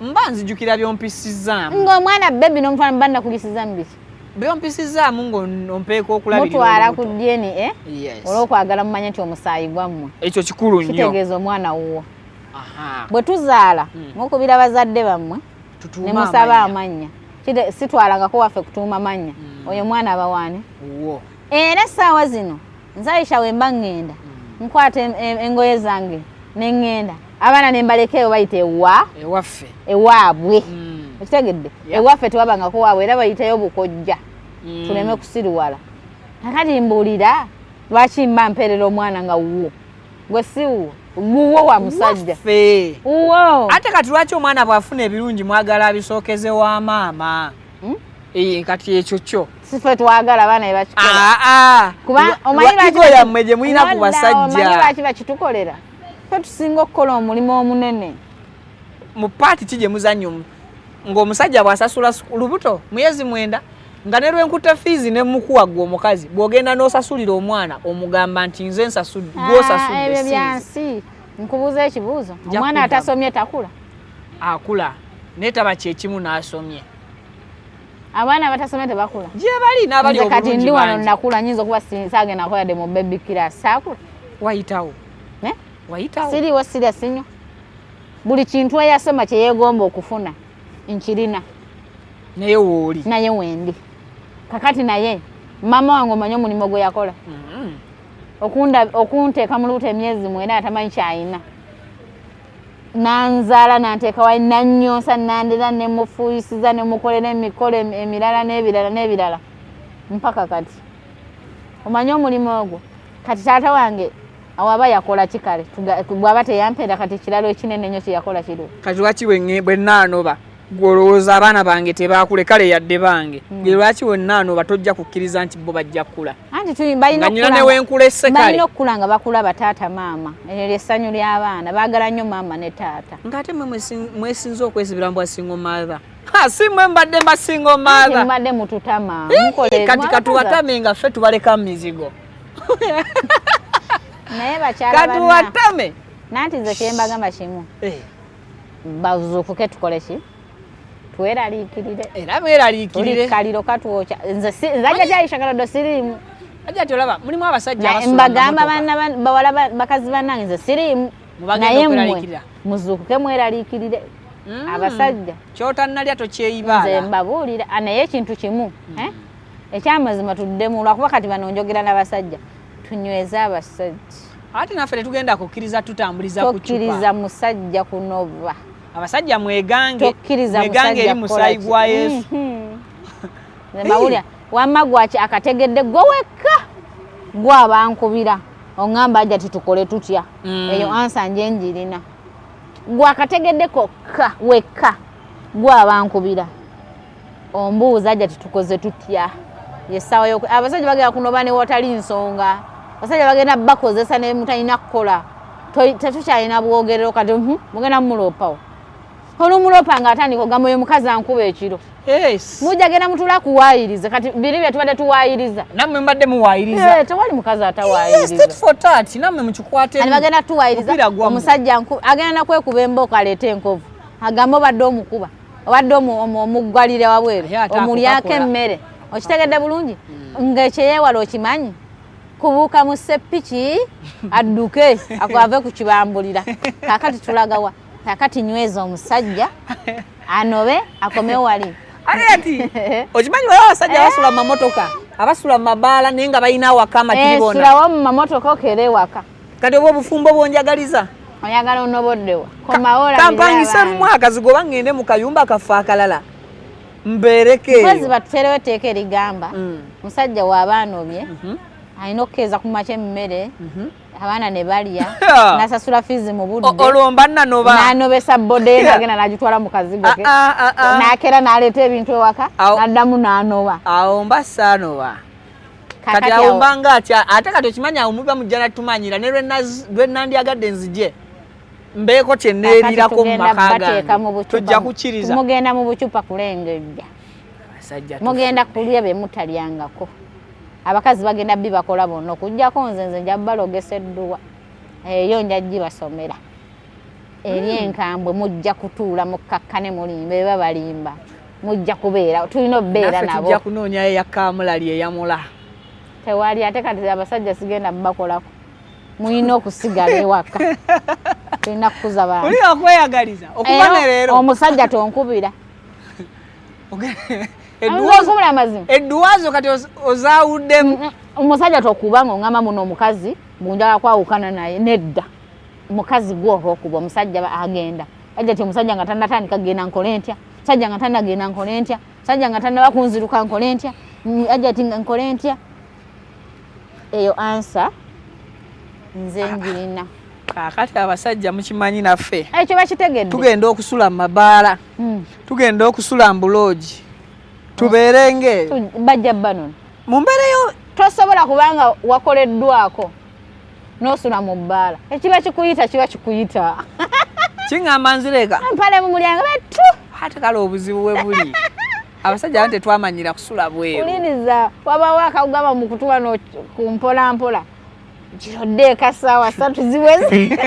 Mba nzijukira byompisizaamu. Ng'omwana bebi n'omutwala mba nakulisiza mu biki? Byompisizaamu ng'ompeeka okulabirira Mutwala ku olubuto. DNA Yes. olw'okwagala mumanye nti omusaayi gwammwe. Ekyo kikulu nnyo. Kitegeeza omwana wuwo. Aha. Bwe tuzaala mukubira bazadde bammwe Tutuume ne musaba amannya. amannya. Sitwalangako waffe kutuuma mannya. Oyo mwana aba waani? Wuwo. Era essaawa zino nzayisha we mba ŋŋenda nkwata engoye zange ne ŋŋenda abaana ne mbaleka eyo bayita ewa Ewaffe. ewaabwe. Okitegedde? Yeah. Ewaffe tewabangako waabwe era bayitayo bukojja tuleme kusiruwala. Kakati mbuulira lwaki mba mpeerera omwana nga wuwo, gwe si wuwo, wuwo wa musajja. Waffe. Wuwo. Ate kati lwaki omwana bw'afuna ebirungi mwagala abisookeze wa maama? Kati ekyo kyo. Si ffe twagala abaana be bakikola. Kuba omanyi Lwa lwaki ego yammwe gye mulina ku Nedda, basajja. omanyi lwaki bakitukolera? Ffe tusinga okukola omulimu omunene. Mu paati ki gye muzannya ng'omusajja bw'asasula lubuto myezi 9 nga ne lwenkutte fiizi ne mukuwa ggwe omukazi bw'ogenda n'osasulira omwana omugamba nti nze nsasudde, gw'osasudde Ebyo si bya nze. nsi. Nkubuuza ekibuuzo. Nja Omwana kuddamu. atasomye takula? Akula naye taba kyekimu n'asomye. Abaana abatasomye tebakula? Gye bali n'abali Nze kati obulungi ndi wano bangi. nakula, nyinza okuba saagenda kukola yadde mu baby class. Saakula. Wayitawo. Ne? Wayitawo. Siriiwo sirya sinywa. Buli kintu eyasoma kye yeegomba okufuna nkirina. Naye wooli. Naye wendi. Kakati naye maama wange omanyi omulimu gwe yakola? Okunteeka mu lubuto emyezi 9 atamanyi ky'alina. Nanzaala nanteeka wali nannyonsa nandera ne mufuuyisiza ne mukolera emikolo emirala n'ebirala n'ebirala mpaka kati. Omanyi omulimu ogwo? Kati taata wange awo aba yakola ki kale? Bw'aba teyampeera kati ekiralo ekinene ennyo kye yakola kiriwo. Kati lwaki bwe nnaanoba gwe olowooza abaana bange tebaakule kale yadde bange? Gwe lwaki bwe nnaanoba tojja kukkiriza nti bo bajja kkula? Anti tuli balina Nga nnyina okukula ne nga wenkulese kale. Balina okukula nga bakula taata maama. Eryo ly'essanyu ly'abaana, baagala nnyo maama ne taata. Ng'ate mmwe mwesinze okwesibira mu bwa single mother. Ha, si mmwe mbadde mba single mother. Anti mbadde mututama. Mukole Kati mwabakaza. katuwatame nga ffe tubaleka mu mizigo. Naye bakyala banna. Katuwatame. Nanti nze kye mbagamba kimu. Bazuukuke tukole ki? Tweraliikirire. Era mweraliikirire. Tuli kaliro katwokya. Nze si, nze ajja kyayisha kalado siriimu. Ajja ati olaba, mulimu abasajja Na, abasula mu mbagamba mmotoka. banna bawala bakazi bannange nze siriimu. Mubagenda Naye mmwe okweraliikirira. muzuukuke mweraliikirire. Abasajja. Ky'otannalya tokyeyibaala. Nze mbabuulira. Naye ekintu kimu, Ekyamazima tuddemu lwakuba kati bano njogera n'abasajja. Tunyweze abasajja. Ate naffe tetugenda kukkiriza tutambuliza ku cupa. Tokkiriza musajja kunoba. Abasajja mwegange, Tokkiriza mwegange musajja eri musaayi kukola gwa ki? Yesu. Nze mbawulira, wamma gwaki akategedde gwe wekka gwe abankubira oŋŋamba ajja titukole tutya. Eyo ansa nje njirina. Gwe akategedde kokka wekka gwe abankubira ombuuza ajja titukoze tutya. Yessaawa abasajja bagenda kunoba ne watali nsonga. Abasajja bagenda bakozesa ne mutalina kukola. Tetukyalina bwogerero kati, mugenda mumuloopawo. Olumulopa ng'atandika ogamba oyo mukazi ankuba ekiro. Yes. Mujja genda mutula kuwaayiriza. Kati biri bye tubadde tuwaayiriza. Nammwe mbadde muwaayiriza. Tewali mukazi atawaayiriza. Yes, tit for tat, nammwe mukikwatemu. Kati bagenda tuwaayiriza. Mupiira gwammwe. Omusajja agenda na kwekuba embooko aleete enkovu. Agamba obadde omukuba. Obadde omuggalira wabweru. Naye ate Omulyako akukakola. emmere. Okitegedde bulungi? Ng'ekyeyeewala okimanyi? Kubuuka mu ssepiki adduke ave ku kibambulira. Kaakati tulagawa. Kaakati nyweza omusajja anobe akomewo wali. Ate ati okimanyi waliwo abasajja abasula mu mamotoka, abasula mu mabaala naye nga balina awaka amatiribona. Sulawo mu mamotoka okere ewaka. Kati oba obufumbo bw'onjagaliza? Oyagala onoboddewa. Komawo olabirire Kampangise abaana. lumu akazigo oba ŋŋende mu kayumba kaffe akalala. Mbeereko eyo. Mpozi batuteerewo etteeka erigamba, musajja w'aba anobye, alina okukeeza ku makya emmere, abaana ne balya, n'asasula fiizi mu budde. Olwo mba nnanoba. N'anobesa boda ye n'agenda n'agitwala mu kazigo ke. N'akera n'aleeta ebintu ewaka, n'addamu n'anoba. Awo mba saanoba. Kaakati Kati awo awo mba nga atya, ate kati okimanyi awo muba mujja natumanyira, ne lwe nandyagadde nzije. Mbeeko kye Kaakati neerirako mu tugenda maka bateeka gange. mu bucupa Tujja mu- kukkiriza. Mugenda mu bucupa kulengejja. Abasajja Mugenda tufudde. kulya bye mutalyangako. Abakazi bagenda bibakola bonna okuggyako nze nze nja balogesa edduwa eyo nja gibasomera eri enkambwe. Mujja kutuula mukkakkane, mulimba, eba balimba, mujja kubeera, tulina obeera Naffe nabo. Tujja kunoonyayo eyakamulali eyamula. Tewali. Ate kati abasajja sigenda mubakolako, mulina okusigala ewaka, tulina kukuza bantu. Oli okweyagaliza okuba ne leero. Omusajja tonkubira. Onkubira amazima. Edduwazo kati ozaawuddemu. Omusajja tokuba nga oŋŋamba muno omukazi bunjala kwawukana naye, nedda. Mukazi gwe olwokuba omusajja agenda ajja ti omusajja nga tanatandika genda nkole ntya, musajja nga tanagenda nkole ntya, musajja nga tanaba kunziruka nkole ntya, ajja ti nga nkole ntya. Eyo answer nze njirina. Kaakati abasajja mukimanyi naffe Ekyo bakitegedde. tugenda okusula mu mabaala, tugenda okusula mu buloogi, tubeere eyo. Bajja banona. Mu mbeera eyo. Tosobola kubanga wakoleddwako n'osula mu bbaala, ekiba kikuyita kiba kikuyita. Kiŋŋamba nzireka. Empale mu mulyango betu. Ate kale obuzibu we buli, abasajja abo tetwamanyira kusula bweru. Wuliriza, wabawo akagamba mu kutuwa no ku mpola mpola kirodde eka 3:00 ziweze.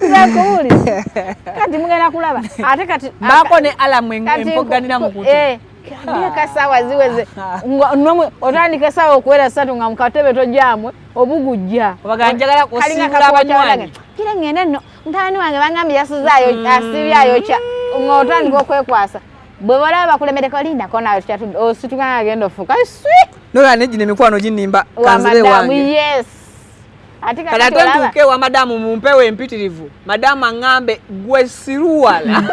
Nkubuulira, kati mugenda kulaba ate kati Baako ne alarm empoganira mu kutu. Kirodde eka saawa ziweze. Otandika esaawa okuwera 3 nga mukatebe tojamwe obugujja. Obaga njagala kusiibula abanywanyi. Kire ngende nno, mutabani wange bangambye yasuzaayo, asibye ayokya, ng'otandika okwekwasa. Bwe balaba bakulemereko, lindako nawe osituka nga agenda ofuuka swi. Nola negino emikwano ginimba Wa kanzire madamu wange. Yes, ate Kati kakati ate olaba ntuuke ewa madamu mu mpewo empitirivu, madamu aŋŋambe gwe siruwala.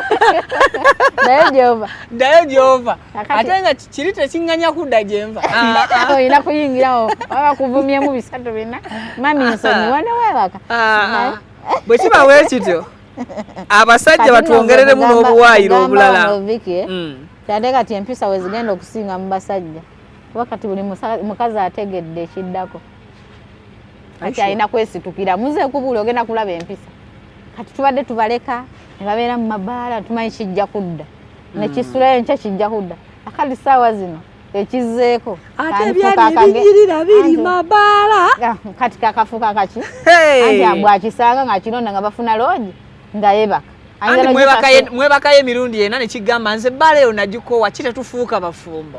Naye gyova. Ddayo gyova. Kakati Ate nga kiri tekiŋŋanya kudda gyenva. Ah, ah. Olina kuyingirawo baba kuvumyemu bisatu bina, mami nsonyiwa, neweebaka. Ah, ah. Bwe kiba bwe kityo, abasajja Kati nno batwongereremu nze n'obuwaayiro kugamba obulala. wano, Vicky, eh? Ate kati empisa we zigenda okusinga mu basajja, kuba kati buli mukazi ategedde ekiddako kati alina kwesitukira. Muze kubuuli ogenda kulaba empisa. Kati tubadde tubaleka ne babeera mu mabaala, tumanyi kijja kudda nekisulayo enkya, kijja kudda. Akati saawa zino ekizzeeko Ate kanfuuka ebyali ebijjirira biri mabaala. Ah, kati kakafuuka kaki? Hey! Anti bwakisanga ng'akironda nga bafuna loogi nga yeebaka. Ayinza Anti n'ogisasula. Mwebakayo emirundi ena nekigamba nze ebbaala eyo nagikoowa, ki tetufuuka bafumbo?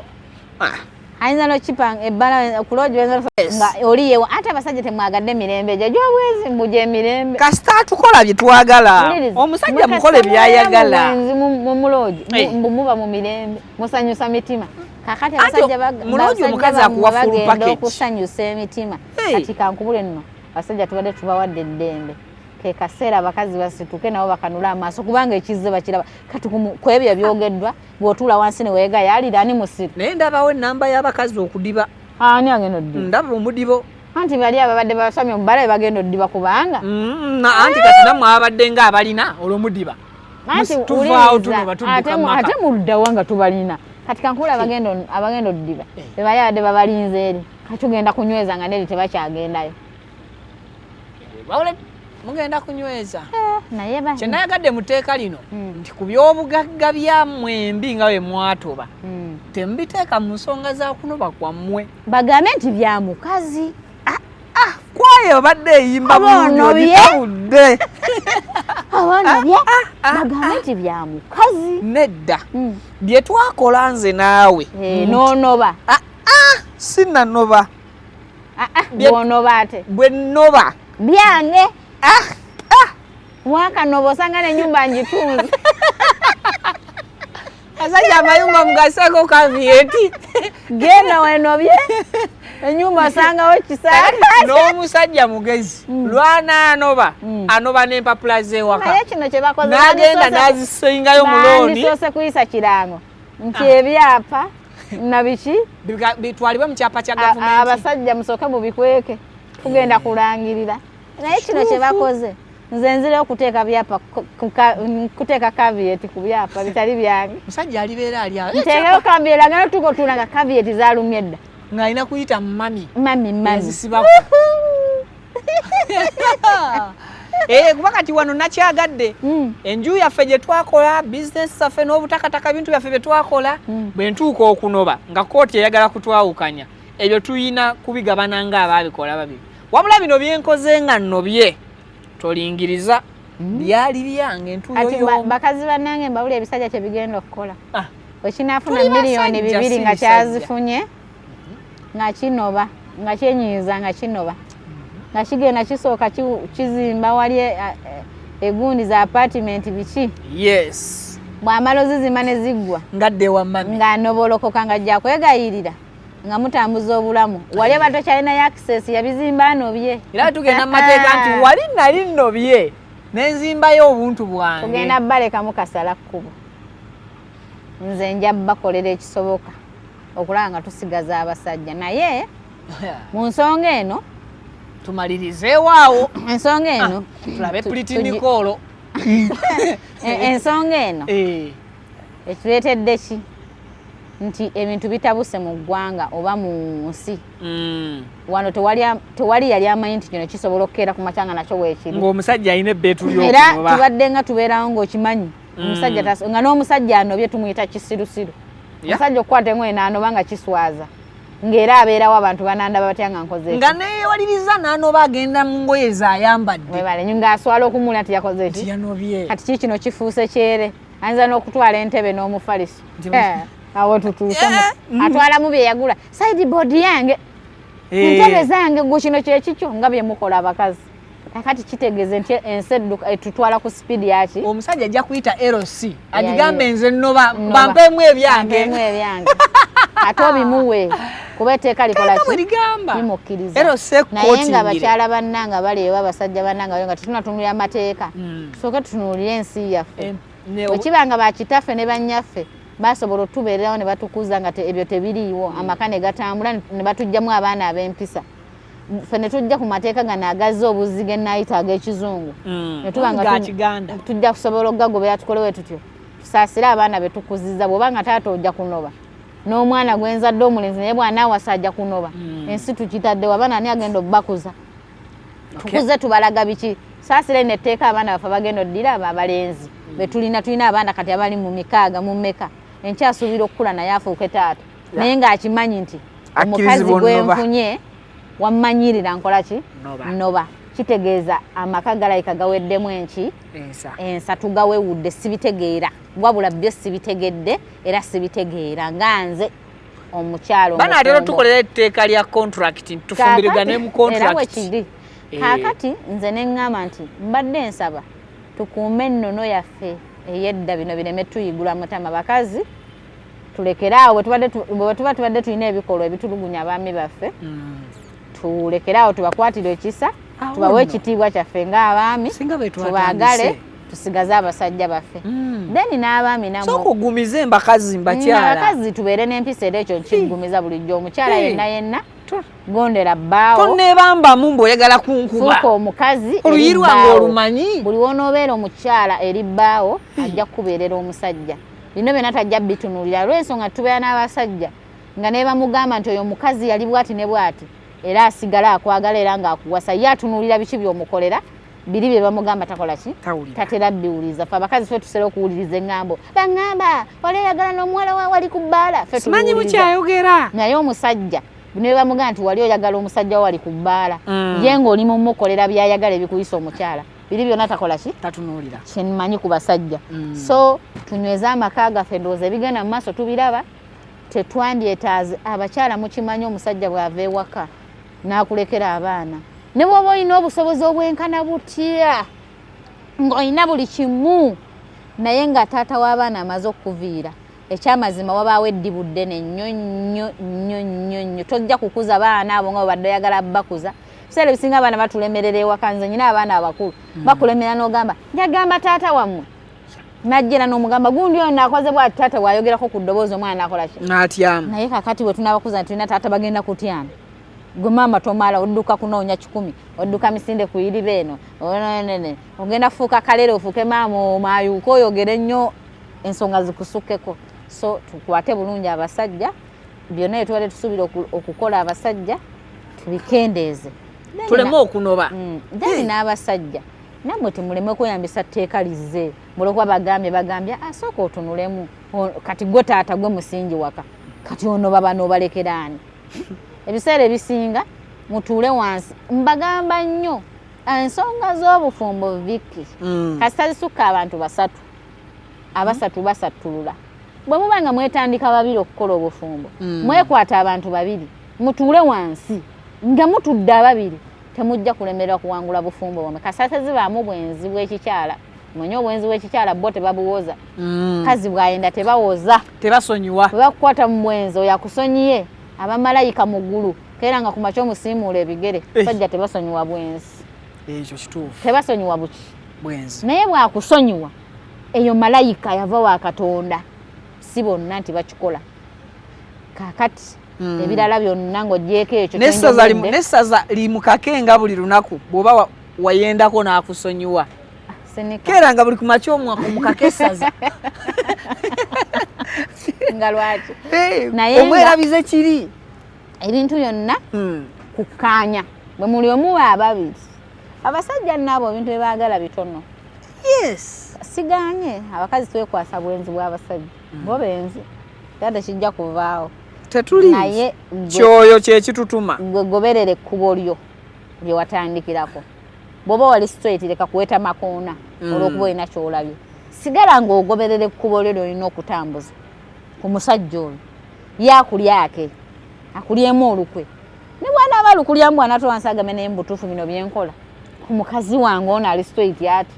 Ah. Ayinza nokipanga ebbala ku loogi Yes. nga oli yewa. Ate abasajja temwagadde mirembe egyo egy'obwezi, mbuja emirembe. Kasita tukola bye twagala. Wuliriza, Omusajja mwe mukole kasita mubeera byayagala. mu bwenzi mu loogi, Eh. mbu muba mu mirembe, musanyusa mitima. Kakati Anti abasajja mu loogi basajja omukazi bammwe akuwa full bagenda package. okusanyusa emitima. Hey. Kati kankubule nno, abasajja tubadde tubawadde eddembe, ke kaseera abakazi basituke nabo bakanule amaaso, kubanga ekizze bakiraba kati ku ebyo ebyogeddwa. Bw'otuula wansi ne weegayaalira, ani musiru? Naye ndabawo enamba y'abakazi okudiba. Ani agenda oddiba? Ndaba omudibo. Anti bali ababadde basomye omubala be bagenda oddiba kubanga Anti kati nammwe ababadde nga abalina olwomudiba. Anti Tuvaawo wuliriza, tuno batudduka ate maka. Ate muluddawa nga tubalina? Kati kankula abagenda oddiba Eh. bebali abadde babalinze eri. Kati tugenda kunyweza nga neri tebakyagendayo. Wabula mugenda kunyweza. Naye ba Kyenayagadde mu tteeka lino nti ku by'obugagga byammwe embi nga bwe mwatoba, temubiteeka mu nsonga za kunoba kwammwe. Bagambe nti bya mukazi. Kwayo obadde eyimba Aba bulungi onobye? Ogitabudde. Abaana bye bagambe nti bya mukazi. Nedda, bye twakola nze naawe. Eh, n'onoba. Ah, ah, sinanoba. Ah, ah, bw'onoba ate Bwe nnoba byange. Ah, ah. Wakanoba osanga nenyumba ngitunze. Asajja amayumba mugaseko caveat. Genda wenobye enyumba osangawo kisaaka. N'omusajja mugezi lwanaanoba anoba n'empapula z'ewaka. Naye kino kyebakoze N'agenda n'azisengayo mu looni. Bandisoose kuyisa kirango nti ebyapa nabiki Bitwalibwe mu kyapa kya gavumenti. Abasajja musooke mubikweke, tugenda kulangirira. Naye kino kyebakoze, nze nzira okuteeka byapa kuteeka caveat ku byapa bitali byange. Musajja alibeera ali awo. Nteekeyo caveat, agenda tuuka otuula nga caveat zalumye dda. Ng'alina kuyita mami. Mami, mami. Yazisibako. Eh, kuba kati wano nakyagadde enju yaffe gye twakola, bizinesi zaffe n'obutakataka, ebintu byaffe bye twakola, bwe ntuuka okunoba nga kooti eyagala kutwawukanya, ebyo tuyina kubigabana ng'abaabikola babiri. Wabula bino byenkoze nga nnobye, tolingiriza, byali byange entuuyo Ati y'omu. Bakazi bannange, mbawula ebisajja kyebigenda okukola. Ah, Wekinaafuna tuli miliyoni basajja, 2 si nga bisajja. Kyazifunye nga kinoba, nga kyenyiiza, nga kinoba, nga kigenda kisooka kizimba wali egundi za apartment biki. Bw'amala ozizimba ne ziggwa, Ngadde ewa mami. Ng'anobolokoka, nga ajja kwegayirira nga mutambuza obulamu wali aba tokyalinayo access, yabizimba anobye. Era tugenda mu mateeka nti wali nali nnobye nenzimbayo obuntu bwange. Tugenda balekamu kasala kkubo. Nze nja bakolera ekisoboka okulaba nga tusigaza abasajja, naye mu nsonga eno Tumalirizeewo awo. Ensonga eno Tulabe Pretty Nicole. Ensonga eno etuleetedde ki nti ebintu bitabuse mu ggwanga oba mu nsi. Wano tewali yali amanyi nti kino kisobola okukeera ku makya nga nakyo weekiri. Ng'omusajja alina ebbeetu Era ly'okunoba. tubadde nga tubeerawo ng'okimanyi omusajja nga n'omusajja anobye tumuyita kisirusiru. Omusajja okukwata engoye n'anoba nga kiswaza, ng'era abeerawo abantu banandaba batya nga nkoze eki? Nga neewaliriza n'anoba, agenda mu ngoye z'ayambadde. Webale nyo, ng'aswala okumula nti yakoze nti eki. Yanobye. Kati kii kino kifuuse kyere, ayinza n'okutwala entebe n'omufaliso. Nti Eh, awo tutuuse atwalamu bye yagula, sideboard yange, entebe zange, gwe kino kyekikyo, nga bye mukola abakazi. Kakati kitegeeze nti ensi edduka, etutwala ku speed yaki? Omusajja ajja kuyita LC agigambe, nze nnoba, Nnoba. bampeemu ebyange. Bampeemu ebyange, ate obimuwe kuba etteeka likola Etteeka bwe ki? ligamba. Limukkiriza. LC Naye nga ekkotingire. bakyala bannanga bali oba abasajja bannanga bali nga tetunatunulira amateeka, tusooke tutunuulire ensi yaffe. Bwe kiba nga bakitaffe ne bannyaffe basobola otubeererawo ne batukuza nga ebyo tebiriiwo, amaka ne gatambula ne batugyamu abaana ab'empisa, ffe ne tujja ku mateeka gano agazza obuzzi ge naayita ag'ekizungu, ne tuba nga Ga Kiganda. Tujja kusobola okugagobera. Tukolewe tutyo, tusaasire abaana be tukuziza. Bw'oba nga taata ojja kunoba, n'omwana gwenzadde omulenzi naye bw'anaawasa ajja kunoba. Ensi tukitaddewo, abaana ani agenda obbakuza? Tukuze tubalaga biki? Saasira eno etteeka abaana baffe bagenda oddira abo abalenzi betulina. Tulina abaana kati abali mu 6, mu mmeka, enkyasuubira okukula naye afuuke taata, naye ng'akimanyi nti omukazi Akkirizibwa onnoba. gwenfunye wammanyirira nkola ki? Noba. Noba. Kitegeeza amaka galayika gaweddemu enki? Ensa. Ensa tugawewudde. Sibitegeera, wabula byo sibitegedde era sibitegeera nga nze omukyalo Banaatera omufumbo. otukolera etteeka lya contract nti tufumbirigane mu Era contract. bwe kiri. Kaakati nze ne ŋŋamba nti mbadde nsaba tukuume ennono yaffe ey'edda, bino bireme tuyigula mutama. Bakazi, tulekere awo. Bwe tuba tubadde tulina ebikolwa ebitulugunya abaami baffe, tulekere awo, tubakwatire ekisa, Awo tubawe nno. ekitiibwa kyaffe ng'abaami, Singa bwe tubaagale, twatandise. tusigaze abasajja baffe. Then n'abaami nammwe Sooka ogumize embakazi, mbakyala. Abakazi tubeere n'empisa, era ekyo nkiggumiza bulijjo. Omukyala yenna yenna, To- gondera bbaawo. Tonneebambamu mbu oyagala kunkuba. Fuuka omukazi Oluyi eri lwange bbaawo. olumanyi. Buli wonoobeera omukyala eri bbaawo, ajja kukubeerera omusajja. Bino byonna tajja bitunuulira, lw'ensonga tubeera n'abasajja nga ne bamugamba nti oyo omukazi yali bwati ne bwati, era asigala akwagala era ng'akuwasa. Ye atunuulira biki by'omukolera, biri bye bamugamba takola ki? Tawulira. Tatera biwuliriza. Fe abakazi fe tusera okuwuliriza eŋŋambo baŋŋamba wali oyagala n'omuwala wa wali ku bbaala. Ffe Simanyi tubiwuliriza. mukyayogera. Naye omusajja ne bamugamba nti wali oyagala omusajja wo wali ku bbaala, ye ng'oli mumukolera byayagala ebikuyisa omukyala, biri byonna takola ki? Tatunuulira. Kyenmanyi ku basajja. So tunyweze amaka gaffe. Ndowooza ebigenda mu maaso tubiraba, tetwandyetaaze. Abakyala mukimanyi, omusajja bw'ava ewaka n'akulekera abaana, ne bw'oba olina obusobozi obwenkana butya, ng'olina buli kimu, naye nga taata w'abaana amaze okukuviira, ekyamazima wabaawo eddibu ddene nnyo nnyo nnyo nnyo nnyo. Tojja kukuza baana abo nga bwebadde oyagala bakuza. Ebiseera ebisinga abaana batulemerera ewaka. Nze nyina abaana abakulu, bakulemera n'ogamba njagamba taata wammwe najjera n'omugamba gundi oyo naakoze bwati. Taata bw'ayogerako ku ddoboozi, omwana naakola ki? N'atyamu. Naye kakati bwe tunabakuza nti tulina taata, bagenda kutyana. Gwe maama tomala odduka kunoonya 100, odduka misinde kuyiriba eno onene, ogenda fuuka kalere, ofuuke maama omayuuka, oyogere nnyo, ensonga zikusukkeko. So tukwate bulungi abasajja. Byonna bye tubadde tusuubira okukola abasajja tubikendeeze. Tuleme okunoba. Then n'abasajja Nammwe temuleme kweyambisa tteeka lizze olwokuba bagambye bagambye, asooka otunulemu. Kati gwe taata, gwe musingi waka, kati onoba bano obalekeraani? Ebiseera ebisinga mutuule wansi. Mbagamba nnyo, ensonga z'obufumbo, Viki, kasita zisukka abantu basatu, abasatu basattulula. Bwe muba nga mwetandika babiri okukola obufumbo, mwekwata abantu babiri, mutuule wansi. Nga mutudde ababiri, temujja kulemererwa kuwangula bufumbo bwamwe, kasita tezibaamu bwenzi bw'ekikyala. Mwenye obwenzi bw'ekikyala bo tebabuwoza. Kazi bwayenda tebawoza. Tebasonyiwa. Bwe bakukwata mu bwenzi, oyo akusonyiye abamalayika mu ggulu, keera nga ku makya omusiimuula ebigere. Eh. Sajja tebasonyiwa bwenzi. Ekyo kituufu. Tebasonyiwa buki? Bwenzi. Naye bwakusonyiwa, eyo malayika yava wa Katonda. Si bonna nti bakikola. Kakati ebirala byonna ng'ogyeko ekyo n'essaza kyenjogedde, n'essaza limukake nga buli lunaku bw'oba wayendako n'akusonyiwa. Sinika. Keera nga buli kumakya omukake essaza. Nga lwaki? Eh, Naye omwerabize kiri. Ebintu byonna kukkaanya. Bwe muli omuwa ababiri, abasajja naabo ebintu bye baagala bitono. Siganye abakazi twekwasa bwenzi bw'abasajja, bo benzi, era tekijja kuvaawo. Tetuli. Naye kyoyo kyekitutuma. Gwe goberera ekkubo lyo lye watandikirako. Bw'oba wali straight, leka kuweta makoona olw'okuba olina ky'olabye. Sigala ng'ogoberera ekkubo lyo lyolina okutambuza ku musajja oyo. Ye akulyake, akulyemu olukwe, ne bw'anaaba alukulyamu, bw'anaatuula wansi agambe, "Naye mubutuufu bino byenkola ku mukazi wange ono ali straight ati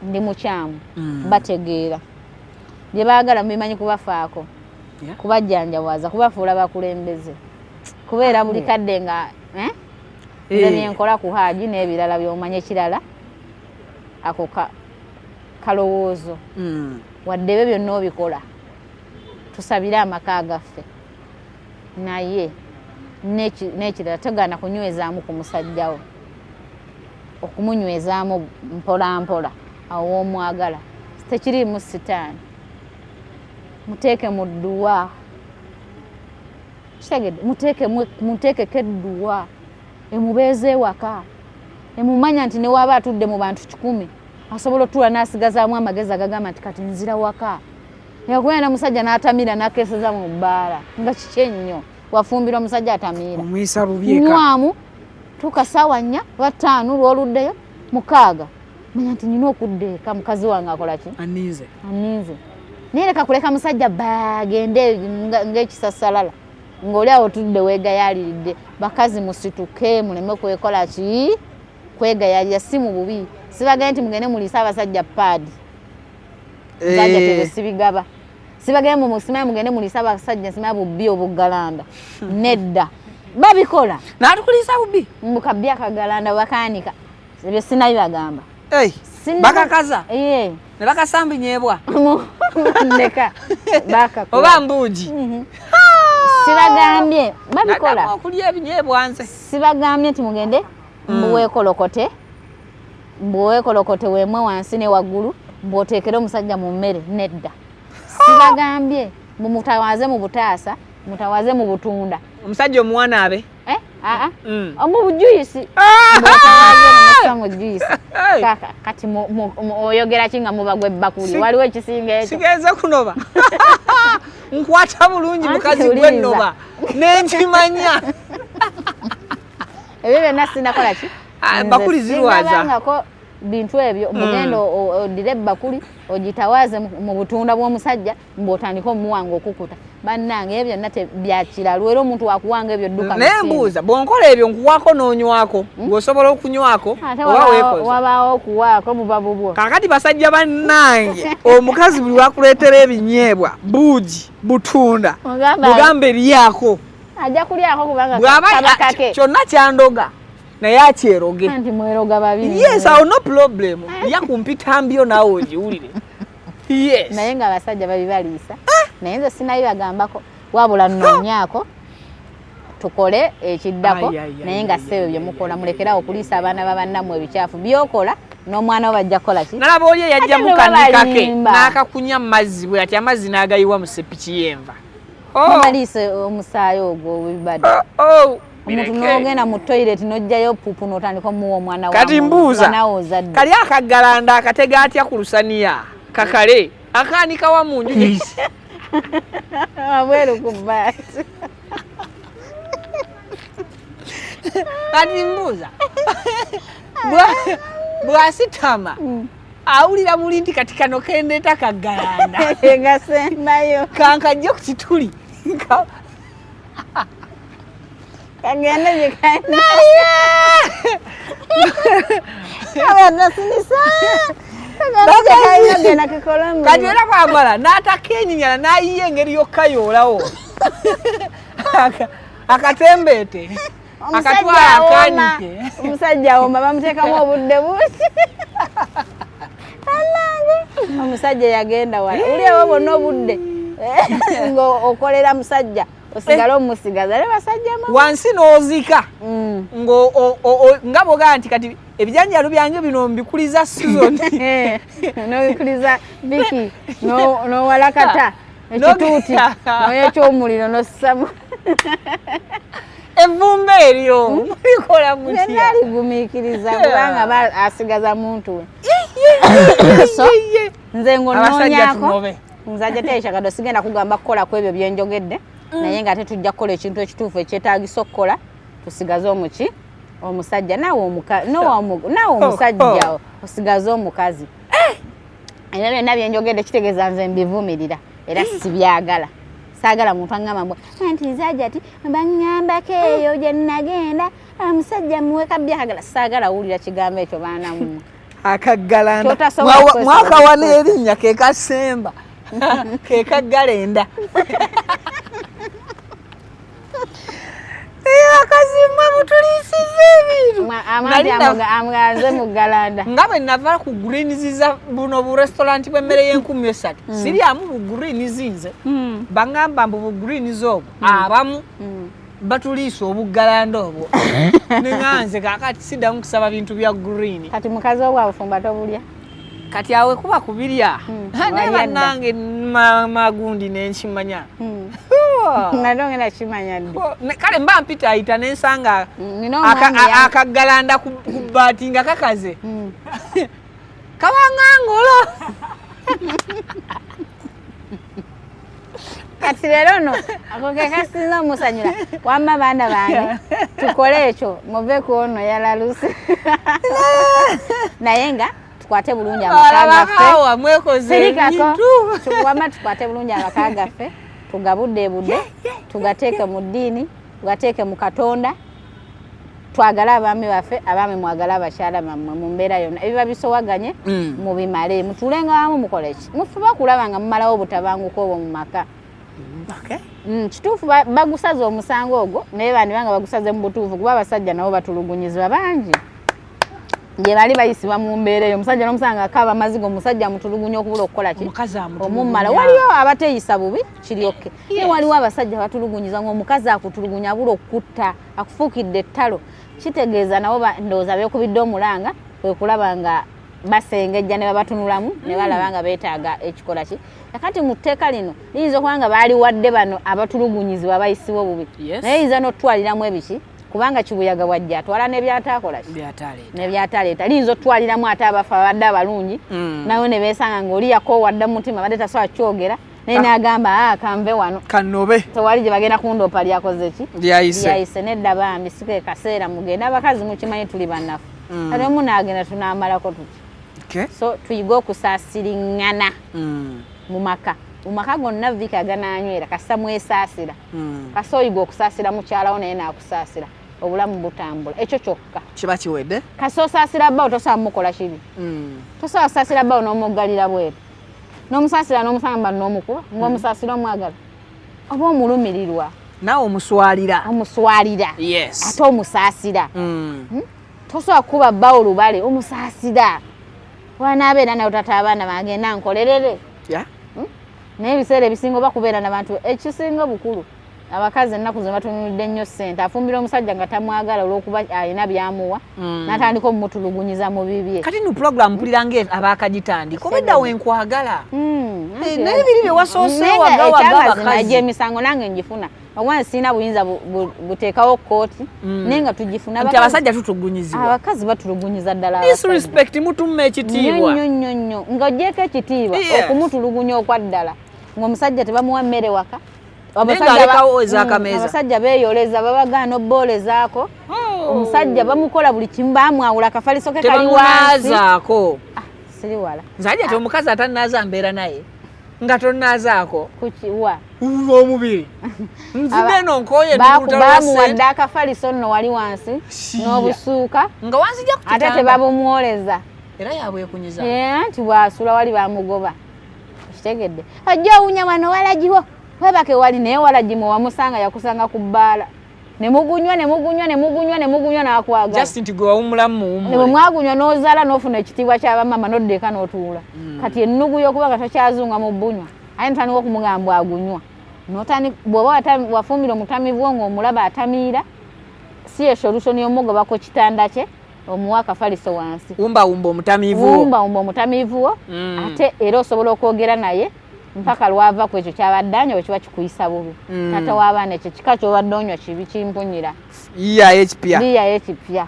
ndi mukyamu." Bategeera bye baagala, mubimanyi kubafaako, kubajjanjawaza, kubafuula bakulembeze, kubeera buli kadde nga, eh? Nze byenkola ku Haji n'ebirala byomanya. Ekirala, ako kalowoozo. Wadde ebyo byonna obikola, tusabire amaka gaffe. Naye n'ekirala, tegaana kunywezaamu ku musajjawo, okumunywezaamu mpola mpola awo w'omwagala. Tekiriimu sitaani. Muteeke mu dduwa. Kitegedde? Muteekeko edduwa emubeeza ewaka, emumanya nti newaaba atudde mu bantu 100, asobola otuula n'asigazaamu amagezi agagamba nti, "Kati nzira waka." Yakubeera na musajja n'atamira n'akeeseza mu bbaala, nga kiki ennyo? Wafumbirwa musajja atamiira? Omuyisa bubi eka. Nywamu, tuuka saawa 4 oba 5, lwoluddeyo 6, manya nti nina okudda eka, mukazi wange akola ki? Aninze. Aninze. Naye leka kuleka musajja bagende ng'ekisasalala, ng'oli awo tudde weegayaliridde. Bakazi, musituke, muleme kwekola ki, kwegayalira. Si mu bubi, sibagaye nti mugende muliise abasajja paadi. Musajja tebyo sibigaba. Sibagaye mumusimaye mugende muliise abasajja simaya bubbi obuggalanda. Nedda, babikola. N'atukuliisa bubi. Mbu kabbi akagalanda bakaanika. Ebyo sinabibagamba. Hey, bakakaza ne bakasamba enyeebwa. Ndeka, bakakola. Oba mbuugi. Sibagambye babikola. Nadamu okulya ebinyeebwa nze. Sibagambye nti mugende mbuweekolokote, mbuweekolokote weemwe wansi ne waggulu, mbw'oteekere omusajja mu mmere. Nedda, sibagambye mumutawaze mu butaasa, mutawaze mu butunda. Omusajja omuwanaabe. Eh, aa. Mu bujuyisi, mbw'otawaze nomussa mu juyisi. Hey. Kaka, kati oyogera ki nga muba gwebbakuli? Waliwo ekisinga ekyo? Sigenze kunoba, nkwata bulungi. Anti Mukazi wuliriza. gwe nnoba nenkimanya. Ebyo byonna sinakola ki. Ah, Nze bakuli zirwaza. sinabangako bintu ebyo. Mugenda oddire ebbakuli ogitawaaze mu butunda bw'omusajja, mbw'otandika omuwanga okukuta. Bannange, ebyo byonna byakiralu. Era omuntu wakuwanga ebyo, dduka Naye misinde. mbuuza, bw'onkola ebyo, nkuwaako n'onywako, ng'osobola okunywako Ate oba weekoza? Wabaawo okuwaako, buba bubwo. Kaakati basajja bannange, omukazi buli lwakuleetera ebinyeebwa, buugi, butunda, mugambe lyako. Ajja kulyako kubanga Bw'aba kaba kake. Kyonna kyandoga, naye akyeroge. Anti mweroga babiri. Yes, awo no problem. Lya ku mpitambyo naawe ogiwulire. Yes. Naye nga abasajja babibaliisa, naye nze sinabibagambako, wabula nnoonyaako tukole ekiddako. Ai, ai, ai, Naye nga ai, ssebo, ai, bye ai, mukola, ai, mulekerawo ai, okuliisa abaana ba bannammwe ebikyafu. Byokola n'omwana we bajja kukola ki? Nalaba oli eyajja Ate mu ne kanika ke babalimba. n'akakunya mu mazzi bwe ati, amazzi n'agayiwa mu sepiki y'enva. Oh, Mubaliise omusaayi ogwo obibadde. oh. Omuntu n'ogenda mu toilet n'ojjayo pupu n'otandika omuwa omwana wa Kati muntu, mbuuza, nga naawe ozadde. Kali akaggalanda akatega atya ku lusaniya kakale akaanika wa mu nju? Wabweru ku bbaati. Kati mbuuza, bw'asitama awulira muli nti kati kano kendeeta kaggalanda Gasembayo. Kankajje ku kituli. Kagende gye kalina. Abanasinisa. Kagende gye kalina genda kikole omulimu. Kati era bw'amala n'atakenyinyala n'ayiya engeri y'okukayoolawo. Akatembeete. Omusajja Akatwala awooma. akaanike. Omusajja awooma bamuteekamu obudde bungi. Bannange, omusajja yagenda wala. Oli awo bwonna obudde ng'okolera musajja osigale omusigaza naye basajja mwe. Wansi n'ozika. Nga bw'ogamba nti kati ebijanjaalo byange bino mbikuliza season. N'obikuliza biki n'owalakata ekituuti n'oyokya omuliro n'ossamu. Evvumbe eryo mulikola mutya? Byonna aligumiikiriza kubanga aba asigaza muntu we. So, nze Abasajja ng'onoonyaako tunobe. Nze ajja Aisha Kado sigenda kugamba kukola ku ebyo bye njogedde, naye ng'ate tujja kukola ekintu ekituufu ekyetaagisa okukola, tusigaze omuki omusajja, naawe naawe omusajja osigaze omukazi. Ebyo byonna bye njogedde kitegeeza nze mbivumirira era sibyagala. Saagala muntu aŋŋamba mbu anti nze Hajati baŋŋambako eyo gye nagenda omusajja muwe kabbi akagala. Saagala wulira kigambo ekyo baana mmwe. Akaggalanda. Kyotasobola kwesaba Mwakawa kwesaba. N'erinnya ke kasemba ke kaggalenda. Akazimba mutuliisiza ebintu. Amandi Nali amwaze mu ggalanda. Nga bwe nava ku greens za buno bu restaurant bw'emmere y'enkumi esatu, siryamu bu greens nze. Baŋŋamba mbu bu greens obwo abamu batuliisa obuggalanda obwo. Neŋŋamba nze kaakati siddamu kusaba bintu bya green. Kati mukazi wo bw'abufumba tobulya? Kati awe kuba kubirya. Naye Walya dda. bannange magundi nenkimanya. Nga togenda kimanya ddi. Kale mba mpita ayita nensanga Nina omwami akaggalanda ku bbaati nga kakaze. Kabanga ngolo. Kati leero no ako ke kasinza omusanyula. Wamma baana bange tukole ekyo muve ku ono yalaluse. Naye nga tukwate bulungi amaka Alaba gaffe. awa mwekoze Sirikako. ebintu. Wamma tukwate bulungi amaka gaffe, tugabuddeebudde, tugateeke mu ddiini, tugateeke mu Katonda, twagale abaami baffe, abaami mwagale abakyala bammwe mu mbeera yonna. Ebiba bisowaganye mubimale, mutuulenga wamu mukole ki? Mufube okulaba nga mumalawo obutabanguko obwo mu maka. Kituufu bagusaze omusango ogwo, naye bandiba nga bagusaze mu butuufu kuba abasajja nabo batulugunyizibwa bangi. Gye bali bayisibwa mu mbeera eyo, omusajja n'omusanga akaaba amaziga, omusajja amutulugunya okubula okukola ki? Omukazi amutulugunya. Omummala. Waliyo abateeyisa bubi, kiryoke. Naye waliwo abasajja abatulugunyiza ng'omukazi akutulugunya abula okutta, akufuukidde ettalo. Kitegeeza nabo ndowooza beekubidde omulanga kwe kulaba nga basengejja ne babatunulamu ne balaba nga beetaaga ekikola ki. Kakati mu tteeka lino liyinza okuba nga baaliwadde bano abatulugunyizibwa abayisibwa obubi. Naye liyinza n'okutwaliramu ebiki kubanga kibuyaga bw'ajja atwala n'ebyataakola ki? Byataleeta. N'ebyataleeta. Liyinza okutwaliramu ate abafa abadde abalungi nawe ne beesanga ng'oli yakoowa dda mu mutima abadde tasobola kyogera naye n'agamba, kanve wano. Kanobe. Tewali gye bagenda kundoopa lyakoze ki? Lyayise. Lyayise. Nedda bambi, si ke kaseera mugende. Abakazi mukimanyi tuli bannafu. Kati omu n'agenda tunaamalako tuti. So tuyige okusaasiriŋŋana mu maka. Mu maka gonna Viki aganaanywera kasita mwesaasira. Kasita oyiga okusaasira mukyalawo naye n'akusaasira, obulamu butambula. Ekyo kyokka. Kiba kiwedde. Kasita osaasira bbaawo tosobola mumukola kibi. Tosobola kusaasira bbaawo n'omuggalira bweru. N'omusaasira n'omusamba n'omukuba, ng'omusaasira omwagala. Oba omulumirirwa. Naawe omuswalira. Omuswalira. Ate omusaasira. Tosobola kukuba bbaawo lubale, omusaasira. Wanaabeera nawe tata abaana bagenda nkolerere. Naye ebiseera ebisinga oba kubeera n'abantu ekisinga obukulu abakazi ennaku zino batunulidde nnyo ssente. Afumbira omusajja nga tamwagala olw'okuba alina by'amuwa, n'atandika omutulugunyiza mu bibye. Kati no program mpulira nga abaakagitandika obedda wenkwagala. Naye biri bye wasoose Naye nga wagawaga ekyamazima abakazi. Egyo emisango nange ngifuna. Owange sirina buyinza buteekawo kkooti, naye nga tugifuna. Nti abasajja tutugunyizibwa. Abakazi batulugunyiza ddala abasajja. Disrespect, mutumma ekitiibwa. Nnyo nnyo nnyo, ng'ogyeko ekitiibwa, okumutulugunya okwa ddala, ng'omusajja tebamuwa mmere waka. Naye ng'alekawo ez'akameeza. Abasajja beeyoleza, babagaana obboolezaako. Omusajja bamukola buli kimu, bamwawula, akafaliso ke kali wansi. Tebamunaazaako. Ah, siri wala. Nze ajja ti omukazi atanaaza mbeera naye nga tonaazaako Kukiwa? Omubiri, nzidde eno nkooye, ndi mu lutalo lwa ssente. Bamuwadde akafaliso nno wali wansi Siya. n'obusuuka, Nga wanzija ku ate kitanda. Tebabumwoleza. Era yabwekunyiza. Nti bwasula wali bamugoba, okitegedde? Ojja owunya wano walagiwo, webake wali, naye walagimwe wamusanga, yakusanga ku bbaala ne mugunywa, ne mugunywa, ne mugunywa, ne mugunywa, n'akwagala. Just nti gwe wawummulamu Ne bwe muwummule. mwagunywa n'ozaala n'ofuna ekitiibwa ky'abamama n'odda eka n'otuula. Kati ennugu y'okuba nga tokyazunga mu bunywa, aye notandika okumugamba agunywa, bw'oba wafumbira omutamivu wo ng'omulaba atamiira, si ye solution y'omugobako kitanda kye, omuwa akafaliso wansi. Wumbawumba omutamiivu wo. Wumbawumba omutamiivu wo. Ate era osobola okwogera naye mpaka lwava ku ekyo kyabadde anywa, bwe kiba kikuyisa bubi. Taata w'abaana, ekyo kika kyobadde onywa kibi, kimpunyira. Yiyayo ekipya. Liyayo ekipya.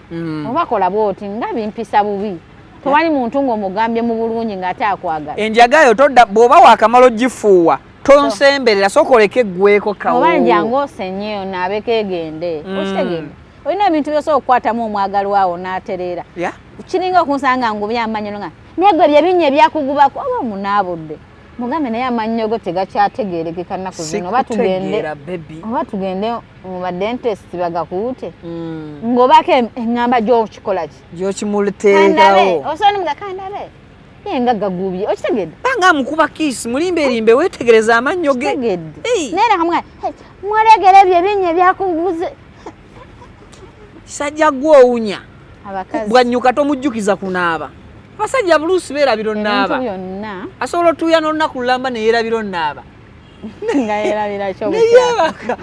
Oba kola bwoti nga bimpisa bubi. Tewali muntu ng'omugambye mu bulungi ng'ate akwagala. Enjagayo todda, bw'oba wakamala ogifuuwa tonsemberera, sooka oleke eggweko kawo. Oba njangu osenyeyo naabeko egende. Okitegedde? Olina ebintu byosobola okukwatamu omwagalwawo n'atereera. Kiringa okunsanga ngubye amannyo nga naye gwe bye binnya ebyakugubako, oba omunaabudde mugambe, naye amannyo go tegakyategeerekeka nnaku zino, oba tugende Sikutegeera, baby. Oba tugende mu badentist bagakuute, ng'obaako eŋŋamba gy'okikola ki. Kandabe. Gyokimuteekawo. Osobola nomuga kandabe ye nga gagubye, okitegedde? Banga amukuba kiisi, mulimbe erimbe, weetegereza amannyo ge. Kitegedde? Hey. Naye era kamuga mwalegera ebyo ebinnya ebyakuguze. Kisajja gwe owunya. Abakazi Bwanyuka tomujjukiza kunaaba. Abasajja buluusi beerabira ebintu onaaba. byonna. Asobola otuuya n'olunaku lulamba neyeerabira onaaba. Nga yerabira kyo. Neyeebaka.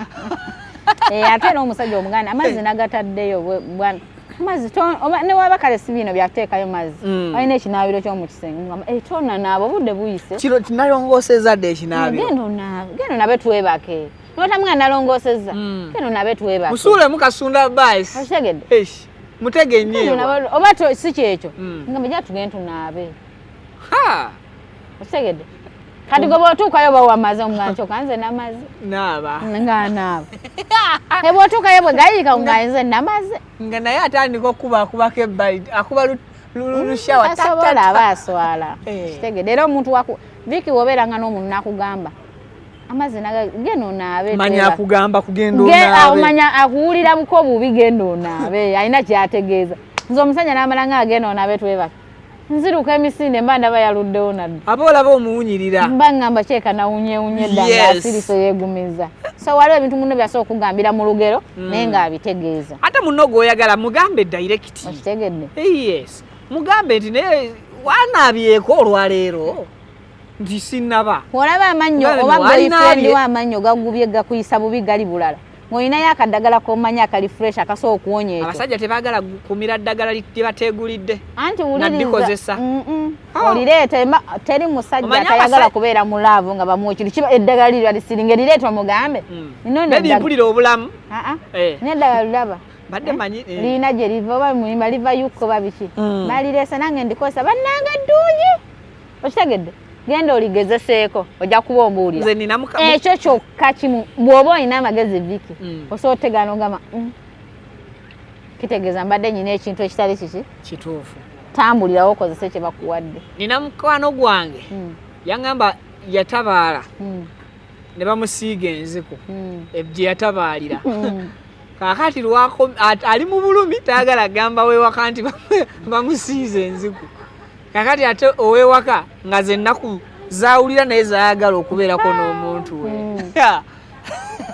Ate era omusajja omuganda amazzi nagataddeyo amazzi oba ne waba kale si bino byakuteekayo mazzi. Alina ekinaabiro ky'omu kisenge, mugamba, "Eh, tonna naaba, obudde buyise." Kiro nalongoosezza dda ekinaabiro. Genda onaabe, genda onabe twebake. Notamwa nalongoosezza. Genda onabe twebake. Musuulemu kasunda baasi. Okitegedde? Eish, mutege Genda ennyeebwa. oba si kyekyo, ngamba ja tugende tunaabe. Ha! Okitegedde? Kati gwe bw'otuukayo bawa amaze, omugamba kyokka nze namaze. Naaba. Nga naaba ebwotuukayo bwe gayiika nga nze namaze. Nga naye atandika okuba akubako ebbali, akuba lushawa. Tasobola, aba aswala. Eh. Kitegedde? Era omuntu waku viki wobeeranga n'omuntu nakugamba amazzi genda onaabe, manya twebake. akugamba kugenda Ah, onaabe. Omanya akuwulira buko bubi, genda onaabe, alina kyategeeza. Nze omusajja n'amala nga agenda onaabe twebake, nziruka emisinde mba ndaba yaluddewo nadde. Aba olaba omuwunyirira. Mba ngamba kyeka nawunyewunye dda. Ng'asirise yeegumiza. So waliwo ebintu muno byasobola okugambira mu lugero, naye ng'abitegeeza. Ate munno gw'oyagala mugambe direct. Okitegedde? Yes, mugambe nti naye wanaabyeko olwaleero nti sinnaba. Olaba amannyo Mugambe oba nti walinaabye. boyfriend wo amannyo gagubye, gakuyisa bubi, gali bulala, ng'olinayo akadagala komanyi akali fresh akasobola okuwonya ekyo. Abasajja tebaagala kumira ddagala lye bateegulidde. Anti Nadikozesa. wuliriza. Oh. Olireeta teri musajja Omanyi atayagala kubeera mu love nga bamuwa ekintu kiba eddagala lirwa lisiringa, erireeta omugambe, "Nno Baby, mpulira obulamu." Ah, ah. Eh. N'eddagala liraba. Badde manyi eh. Lirina gye liva, oba mulimba liva yuko oba biki. Balireese nange ndikozesa, bannange eddungi. Okitegedde? Genda oligezeseeko, ojja kuba ombuulira. Nze nina Ekyo kyokka kimu, bw'oba olina amagezi viki, osobola otegaana ogamba, kitegeeza mbadde nyina ekintu ekitali kiki." Kituufu. Tambulirawo okozese kye bakuwadde. Nina mukwano gwange yaŋŋamba yatabaala ne bamusiiga enziku gye yatabaalira. Kaakati lwako ali mu bulumi, tayagala gamba wewaka nti bamusiize enziku. Kaakati ate owewaka nga ze ennaku zawulira, naye zayagala okubeerako n'omuntu we.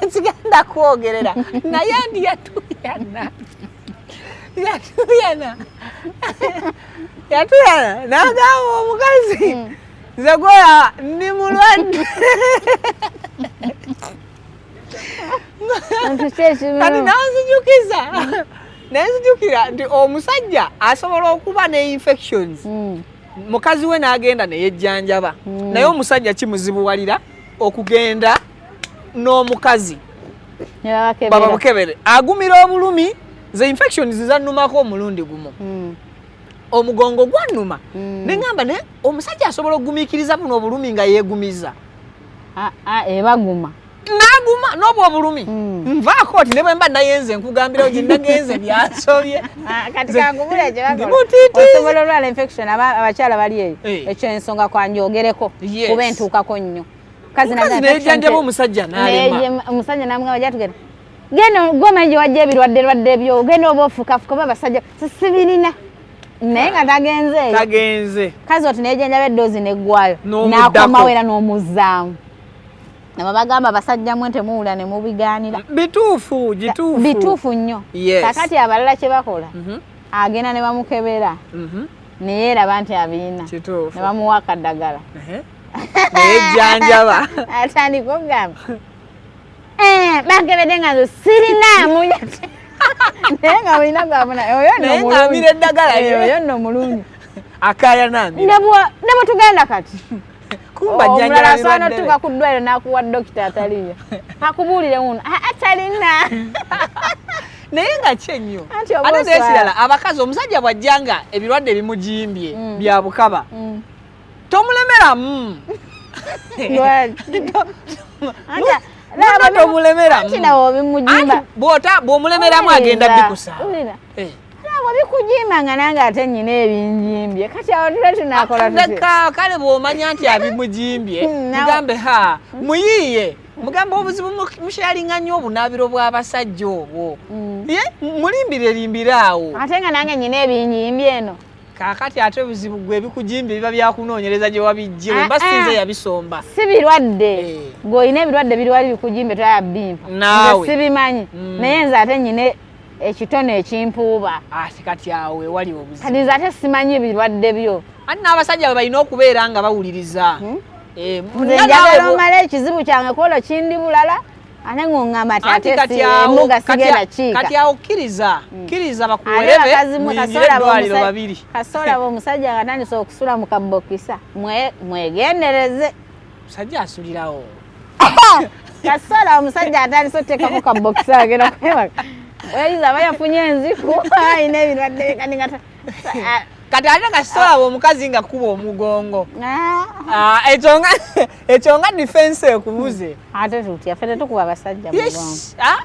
Sigenda kwogerera, naye ndi yatuyana, yatuyana, yatuyana n'agamba omukazi, "Nze gwoya ndi mulwadde." Nti ki ekibi? Kati nanzijukiza, nenzijukira nti omusajja asobola okuba ne infections, mukazi we n'agenda neyejjanjaba, naye omusajja kimuzibuwalira okugenda n'omukazi. Ne babakebera. Babamukebere agumira obulumi. Ze infections zannumako omulundi gumu, omugongo gwannuma, neŋŋamba naye omusajja asobola okugumiikiriza buno obulumi nga yeegumiza. Ah, ah, ebaguma. N'aguma n'obwo obulumi. Nvaako oti ne bwe mba nayenze nkugambirawo gye nagenze byansobye. Ah, kati kankubula Ndi mutiitiizi. Osobola olwala infection, abakyala bali eyo. Eh. Ekyo ensonga kwanjogereko, kuba entuukako nnyo. Mukazi nagamba neyejjanjaba infection omusajja n'alema. Omusajja namugamba gyatugenda genda gwomanyi gye wajja ebirwadde lwadde byo, genda oba ofukafuka oba abasajja sibirina, naye nga tagenze eyo. Tagenze. Kazi oti neyejanjaba eddoozi neggwayo, N'omuddako. n'akomawo era n'omuzzaamu. Nabo bagamba abasajja mwe temuwulira ne mubigaanira. Bituufu, gituufu. Bituufu nnyo. Yes. Kakati abalala kye bakola, agenda ne bamukebera neyeeraba nti abiina, ne bamuwa akaddagala. Ehe. Neyejjanjaba. Atandika okugamba, "Eh, bankebedde nga nze sirinaamu," naye nga olina gwabona oyo nno Naye mulungi. ng'amira eddagala Eh, lye. oyo nno mulungi. Akaaya n'amira. Ne bwe tugenda kati Kumba omulala jjanjaba asobola birwadde. n'otuuka ku ddwaliro n'akuwa dokita ataliyo akubuulire wuno, "Ah, ah, talina." Naye nga kyennyo. Anti oba Ate oswala. n'ekirala, abakazi, omusajja bw'ajja nga ebirwadde bimujimbye bya bukaba, tomulemeramu. Lwaki? Munno tomulemeramu. Anti nawe obimujimba. Anti bw'omulemeramu agenda Wulira, bikusaba. wulira. Eh. Nabwe bikujimba nga nange ate nyina ebinjimbye, kati awo tule tunakola tutya? Kale bw'omanya nti abimujimbye, mugambe ha muyiiye, mugambe obuzibu mushalinga nnyo obunaabiro bw'abasajja obwo. Ye mulimbire limbire awo. Ate nga nange nyina ebinjimbye eno. Kaakati ate obuzibu gwe ebikujimbye biba byakunoonyereza gye wabijje Ah, mba sinze ah. yabisomba. Si birwadde. Eh. Gweolina ebirwadde biriwali bikujimbye toyabimpa. Naawe. Nze sibimanyi, naye nze ate nyina ekitone ekimpuuba. Ate kati awo ewali obuzibu. Kati nze ate simanyi ebirwadde byo. Ate n'abasajja bwe balina okubeera nga bawuliriza. Eh, Nze nga naawe njagala omale ekizibu kyange kwolwo kindi bulala, ate ng'oŋŋamba nti Anti ate kati awo embuga sigenda kiika. Kati awo kkiriza kkiriza Ate bakuwerebe bakazi mwe muyingire eddwaliro babiri. kasoolaba omusajja nga atandise okusula mu kabokisa, mwegendereze. Musajja asulirawo. Kasoolaba omusajja atandise oteekako kabokisa agenda kwebaka, oyiza aba yafunye enziku, alina ebirwadde kati nga Kati ate kasitolaba omukazi nga kuba omugongo. Ah, Ah, ekyo nga defense ekubuze. Ate tutya ffe tetukuba abasajja mugongo. Yes. Ah,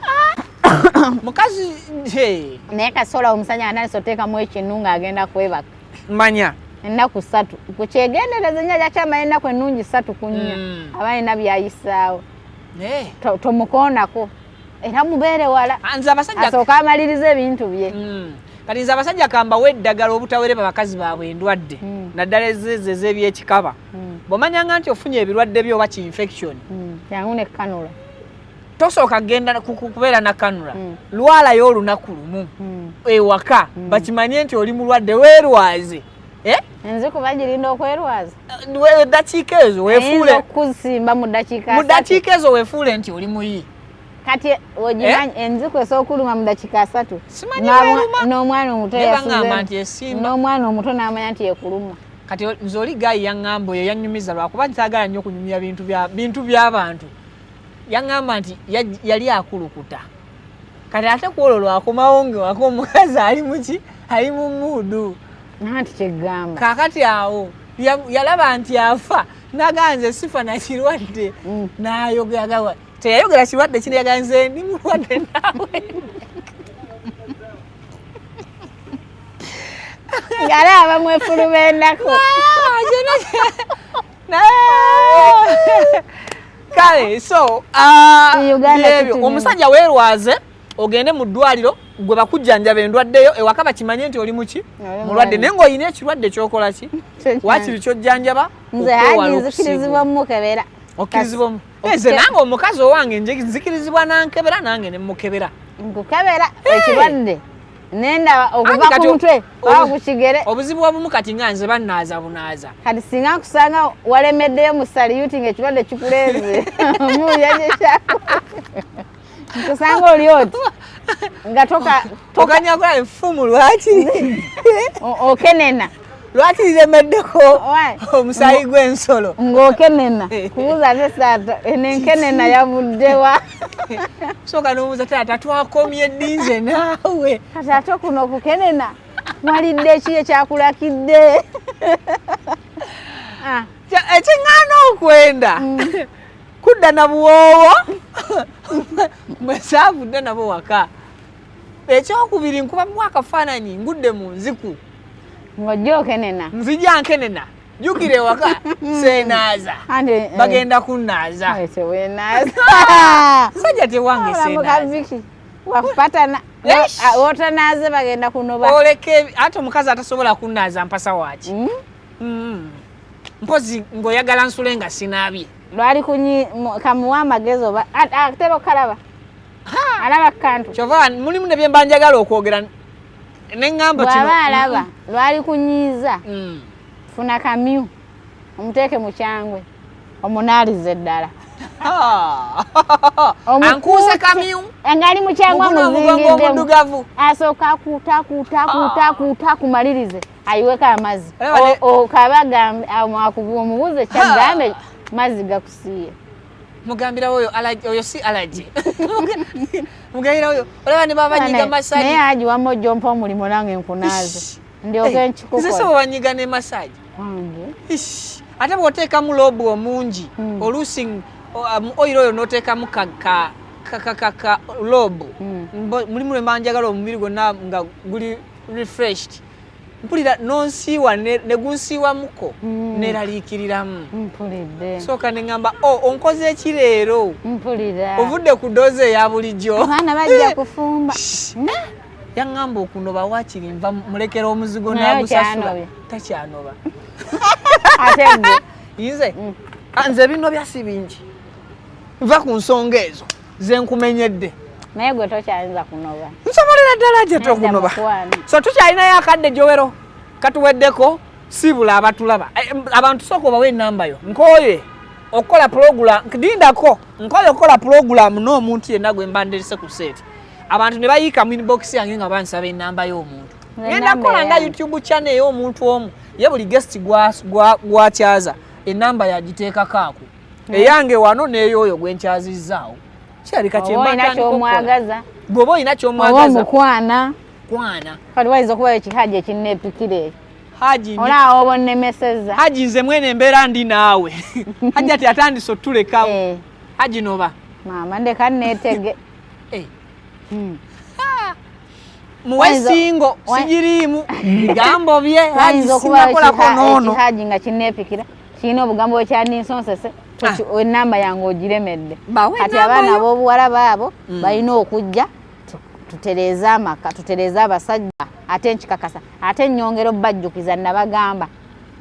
ah. Mukazi hey. Naye kasoolaba omusajja nga atandise oteekamu ekinu ng'agenda kwebaka Manya. Ennaku 3 kukyegendereza nnyo, ajja kyamala ennaku ennungi 3 ku 4, aba alina byayisaawo. Eh. Tomukoonako era mubeere wala. Ah, nze abasajja asooke amalirize ebintu bye. Kati nze abasajja kambawe eddagala obutawereba bakazi baabwe endwadde, naddala ezezo ez'ebyekikaba. Bw'omanyanga nti ofunye ebirwadde byo oba ki-infection, Jangu ne kanula. Tosooka kugenda kubeera na kanula. Lwalayo olunaku lumu ewaka, bakimanye nti oli mulwadde, weerwaze. Eh? Enziku bagirinda okwerwaza. Eddakiika ezo weefuule Eyinza okukusimba mu ddakiika mu 30. ddakiika ezo weefuule nti oli muyi. Kati ogimanyi enziku esobola okuluma mu ddakiika 30. Simanyi bweruma. N'omwana omuto Naye yasuze- baŋŋamba nti esimba. N'omwana omuto n'amanya nti ekuluma. Kati nze oli gayi yaŋŋamba, oyo yannyumiza lwakuba ntaagala nnyo kunyumya bintu by'abantu. Yaŋŋamba nti yali akulukuta. Kati ate ku olwo lwakomawo ng'ewaka omukazi ali muki? Ali mu muudu. Nanti kyegamba. Kaakati awo yalaba nti afa, n'agamba nze sifa na kirwadde. N'ayogera gamba, teyayogera kirwadde kino, yagamba nze ndi mulwadde naawe. Ng'alaba bamwefuluma ennaku. Ah, Kale so, ah, Uganda byebyo. kitundu. Omusajja weerwaze ogende mu ddwaliro gwe bakujjanjaba endwaddeyo ewaka bakimanye nti oli muki? Oli Mulwadde. mulwadde. Naye ng'olina ekirwadde ky'okola ki? Waakiri ky'ojjanjaba Nze okwewala haji nzikirizibwa okusiibwa. mukebera. Okkirizibwa nze nange omukazi owange nje nzikirizibwa nankebera nange ne mukebera. Nkukebera ekirwadde nendaba okuva Anti kati ku mutwe paka ku kigere. Obuzibu obumu kati nga nze bannaaza bunaaza. Kati singa nkusanga walemeddeyo mu saliyuti ng'ekirwadde kikuleeze, omuwulira gye kyako, nkusanga oli oti nga Oganyakola enfumu lwaki? Okenena. Lwaki liremeddeko omusaayi gw'ensolo ng'okenena kubuuza ate taata eno enkenena yavuddewa? Sooka n'obuuza taata, twakomye ddi nze naawe? Kati ate kuno okukenena walidde eki ekyakulakidde? Ah. Ekiŋŋaana okwenda kudda na buwoowo mwe saavudde nabo waka. Ekyokubiri, nkubamu akafaananyi ngudde mu nziku. Ng'ojja okenena. Nzija nkenena, jjukira ewaka seenaaza. Ante, Bagenda kunnaaza. Teweenaaza. Sajja tewange seenaaza. Mukaviki wakupatana. Eish. Wotanaaze bagenda kunoba. Oleka ate omukazi atasobola kunnaaza mpasa waaki? Mpozi ng'oyagala nsule nga sinaabye. Lwali kunyi kamuwa amagezi oba atera okalaba alaba kantu. Kyova mulimu ne byemba njagala okwogera ne ŋŋamba kino. Bw'aba alaba lwali kunyiiza, funa kamyu omuteeke mu kyangwe omunaalize ddala. Ankuuse kamyu. Ng'ali mu kyangwe. Muguno omugongo amuzingiddemu. Omuddugavu. Asooka akuuta akuuta akuuta akuuta akumalirize ayiweko amazzi. Olaba Okaba omubuuze kyagambe mazzi gakusiiye. Mugambirawo oyo oyo si allergy, mugambirawo oyo olaba ne babanyiga massage. Naye aji wamma ojja ompa omulimu nange nkunaaze ndyoke. Nze Nkikukola. Sebo banyiga ne massage. Wange. Ish, ate bw'oteekamu lube omungi, oluusi oil oyo n'oteekamu ka lube. Mulimu lwe mba njagala omubiri gwonna nga guli refreshed, mpulira nonsiiwa ne gunsiiwamuko, neraliikiriramu. Mpulidde. Sooka ne ŋŋamba, o onkoze eki leero? Mpulira. Ovudde ku dose eya bulijjo. Abaana bajja kufumba. Yaŋŋamba okunoba waakiri nva mulekera omuzigo. Naye N'agusasula. okyanobye. Takyanoba. Ate gwe? Nze? Ah, nze ebinobya si bingi, nva ku nsonga ezo ze nkumenyedde. Naye gwe tokyayinza kunoba. Nsobolera ddala gye Nedda, tokunoba. Mukwano. So tukyalinayo akadde gyowero katuweddeko. Siibula abatulaba. Abantu sooka obawe enamba yo. Nkooye okukola program, lindako, nkooye okukola pulogulaamu n'omuntu yenna gwe mba nderese ku set, abantu ne bayiika mu inbox yange nga bansaba enamba y'omuntu. Nze Ngenda enamba kukola nga eyange. YouTube channel ey'omuntu omu, ye buli guest gwakyaza enamba yagiteekako ako, eyange wano n'ey'oyo gwe nkyazizzaawo. Kirabika Oba kyemba olina ntandika okukola. Kyomwagaza. Bw'oba olina Oba kyomwagaza, omukwana. kwana. Kati wayinza okubayo ekihaji ekinneepikira ekyo. Haji Olaawo oba onnemesezza. Haji, nze mwene embeera ndi naawe. Haji ati atandise otulekawo. Haji noba. Maama, ndeka neetege. Muwe singo sigiriimu bigambo bye Haji. Wayinza okubayo Sinakolako noono. ekihaji nga kinneepikira kirina obugambo bwekyaninsonsese, enamba yange ogiremedde. Bawe Kati enamba abaana yo. ab'obuwala baabo balina okujja tutereeze amaka, tutereeze abasajja. Ate nkikakasa, ate nnyongera obbajjukiza, nabagamba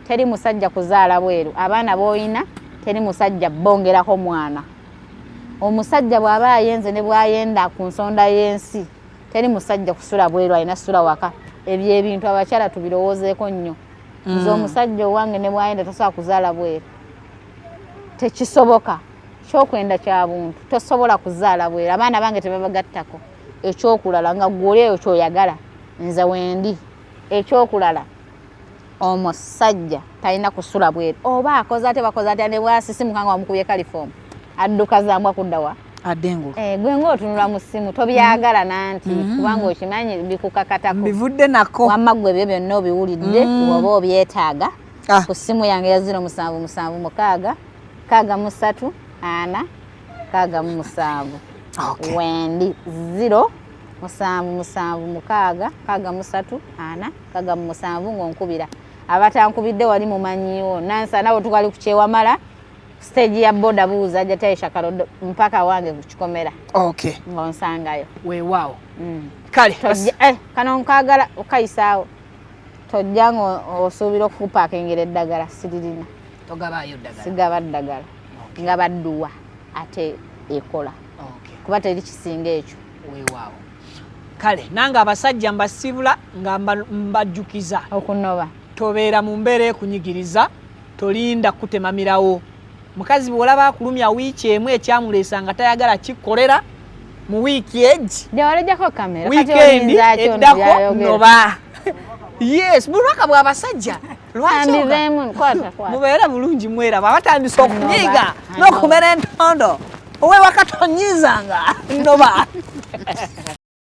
teri musajja kuzaala bweru. Abaana b'olina, teri musajja bongerako mwana. Omusajja bw'aba ayenze ne bw'ayenda ku nsonda y'ensi, teri musajja kusula bweru, alina sula waka. Ebyo ebintu abakyala tubirowoozeeko nnyo. Nze omusajja owange ne bw'ayenda tasobola kuzaala bweru, tekisoboka. Kyokwenda kya buntu, tosobola kuzaala bweru. Abaana bange tebabagattako. Ekyokulala, nga gwoli eyo kyoyagala, nze wendi. Ekyokulala, omusajja talina kusula bweru. Oba akoze ate bakoze atya, ne bwasisimuka nga wamukubye kalifoomu, adduka zambwa kuddawa? Adde engulu. Eh, gwe ng'otunula mu ssimu tobyagala nanti kubanga okimanyi bikukakatako. Mbivudde nako. Wamma ggwe ebyo byonna obiwulidde, oba obyetaaga, ku ssimu yange ya 0776 63 4 67. Wendi 0776 63 4 67 ng'onkubira. Abatankubidde wali mumanyiiwo nansana bwe tukali ku kyewamala stage ya boda, buuza jataisha Kalodo mpaka wange ku kikomera ng'onsangayo. Weewaawo. Kale. Kano nkagala okayisaawo. Tojja nga osuubira okukupaakingira eddagala, siririna. Togabaayo ddagala. Sigaba ddagala, nga badduwa ate ekola, kuba teri kisinga ekyo. Weewaawo. Kale nange abasajja mbasibula nga mbajjukiza okunoba. Tobeera mu mbeera ekunyigiriza, tolinda kutemamirawo. Mukazi bw'olaba akulumya wiiki emu, ekyamuleesa nga tayagala kikkolera mu wiiki egi, Gyawalejjako kamera. Wiikendi eddako noba. Yes, bulwaka bw'abasajja. Lwaki oga- Ambiveemu, kwata kwata. Mubeere bulungi, mweraba batandise okunyiiga Noba. n'okumera entondo. Owewaka tonyiizanga, noba.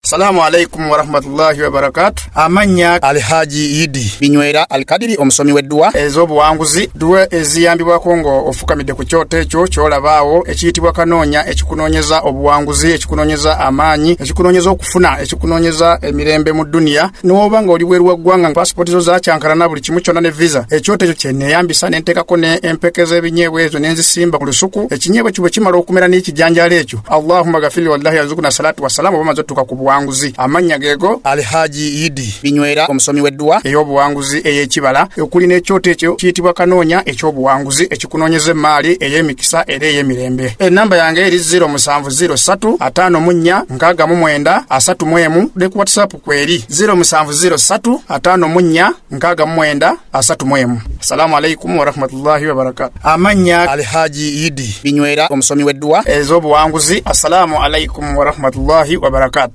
Salaamu alaikum warahmatullahi wabarakatu. Amannya Alhaji Idi Binywera Alkadiri, omusomi w'edduwa ez'obuwanguzi, dduwa eziyambibwako nga ofukamidde ku kyoto ekyo ky'olabaawo ekiyitibwa Kanoonya, ekikunoonyeza obuwanguzi, ekikunoonyeza amaanyi, ekikunoonyeza okufuna, ekikunoonyeza emirembe mu duniya. N'oba nga oli bweru wa ggwanga, pasipooti zo zakyankalana, buli kimu kyonna ne visa, ekyoto ekyo kyeneeyambisa ne nteekako ne empeke z'ebinyeebwa ezo ne nzisimba ku lusuku. Ekinyeebwa ekyo bwe kimala okumera n'ekijanjaalo ekyo, Allahumma gafiri wallahi yazukuna salatu wassalamu, oba maze otuuka ku buwanguzi. Amannya geego Alhaji Idi Binywera, omusomi w'edduwa ey'obuwanguzi ey'ekibala, okuli n'ekyoto ekyo kiyitibwa Kanoonya eky'obuwanguzi, ekikunoonyeza emaali ey'emikisa era ey'emirembe. Enamba yange eri 0703 54 69 31, ne ku WhatsApp kweri 0703 54 69 31. Assalamu alaikum warahmatullahi wabarakatu. Amannya Alhaji Idi Binywera, omusomi w'edduwa ez'obuwanguzi. Assalamu alaikum warahmatullahi wabarakatu.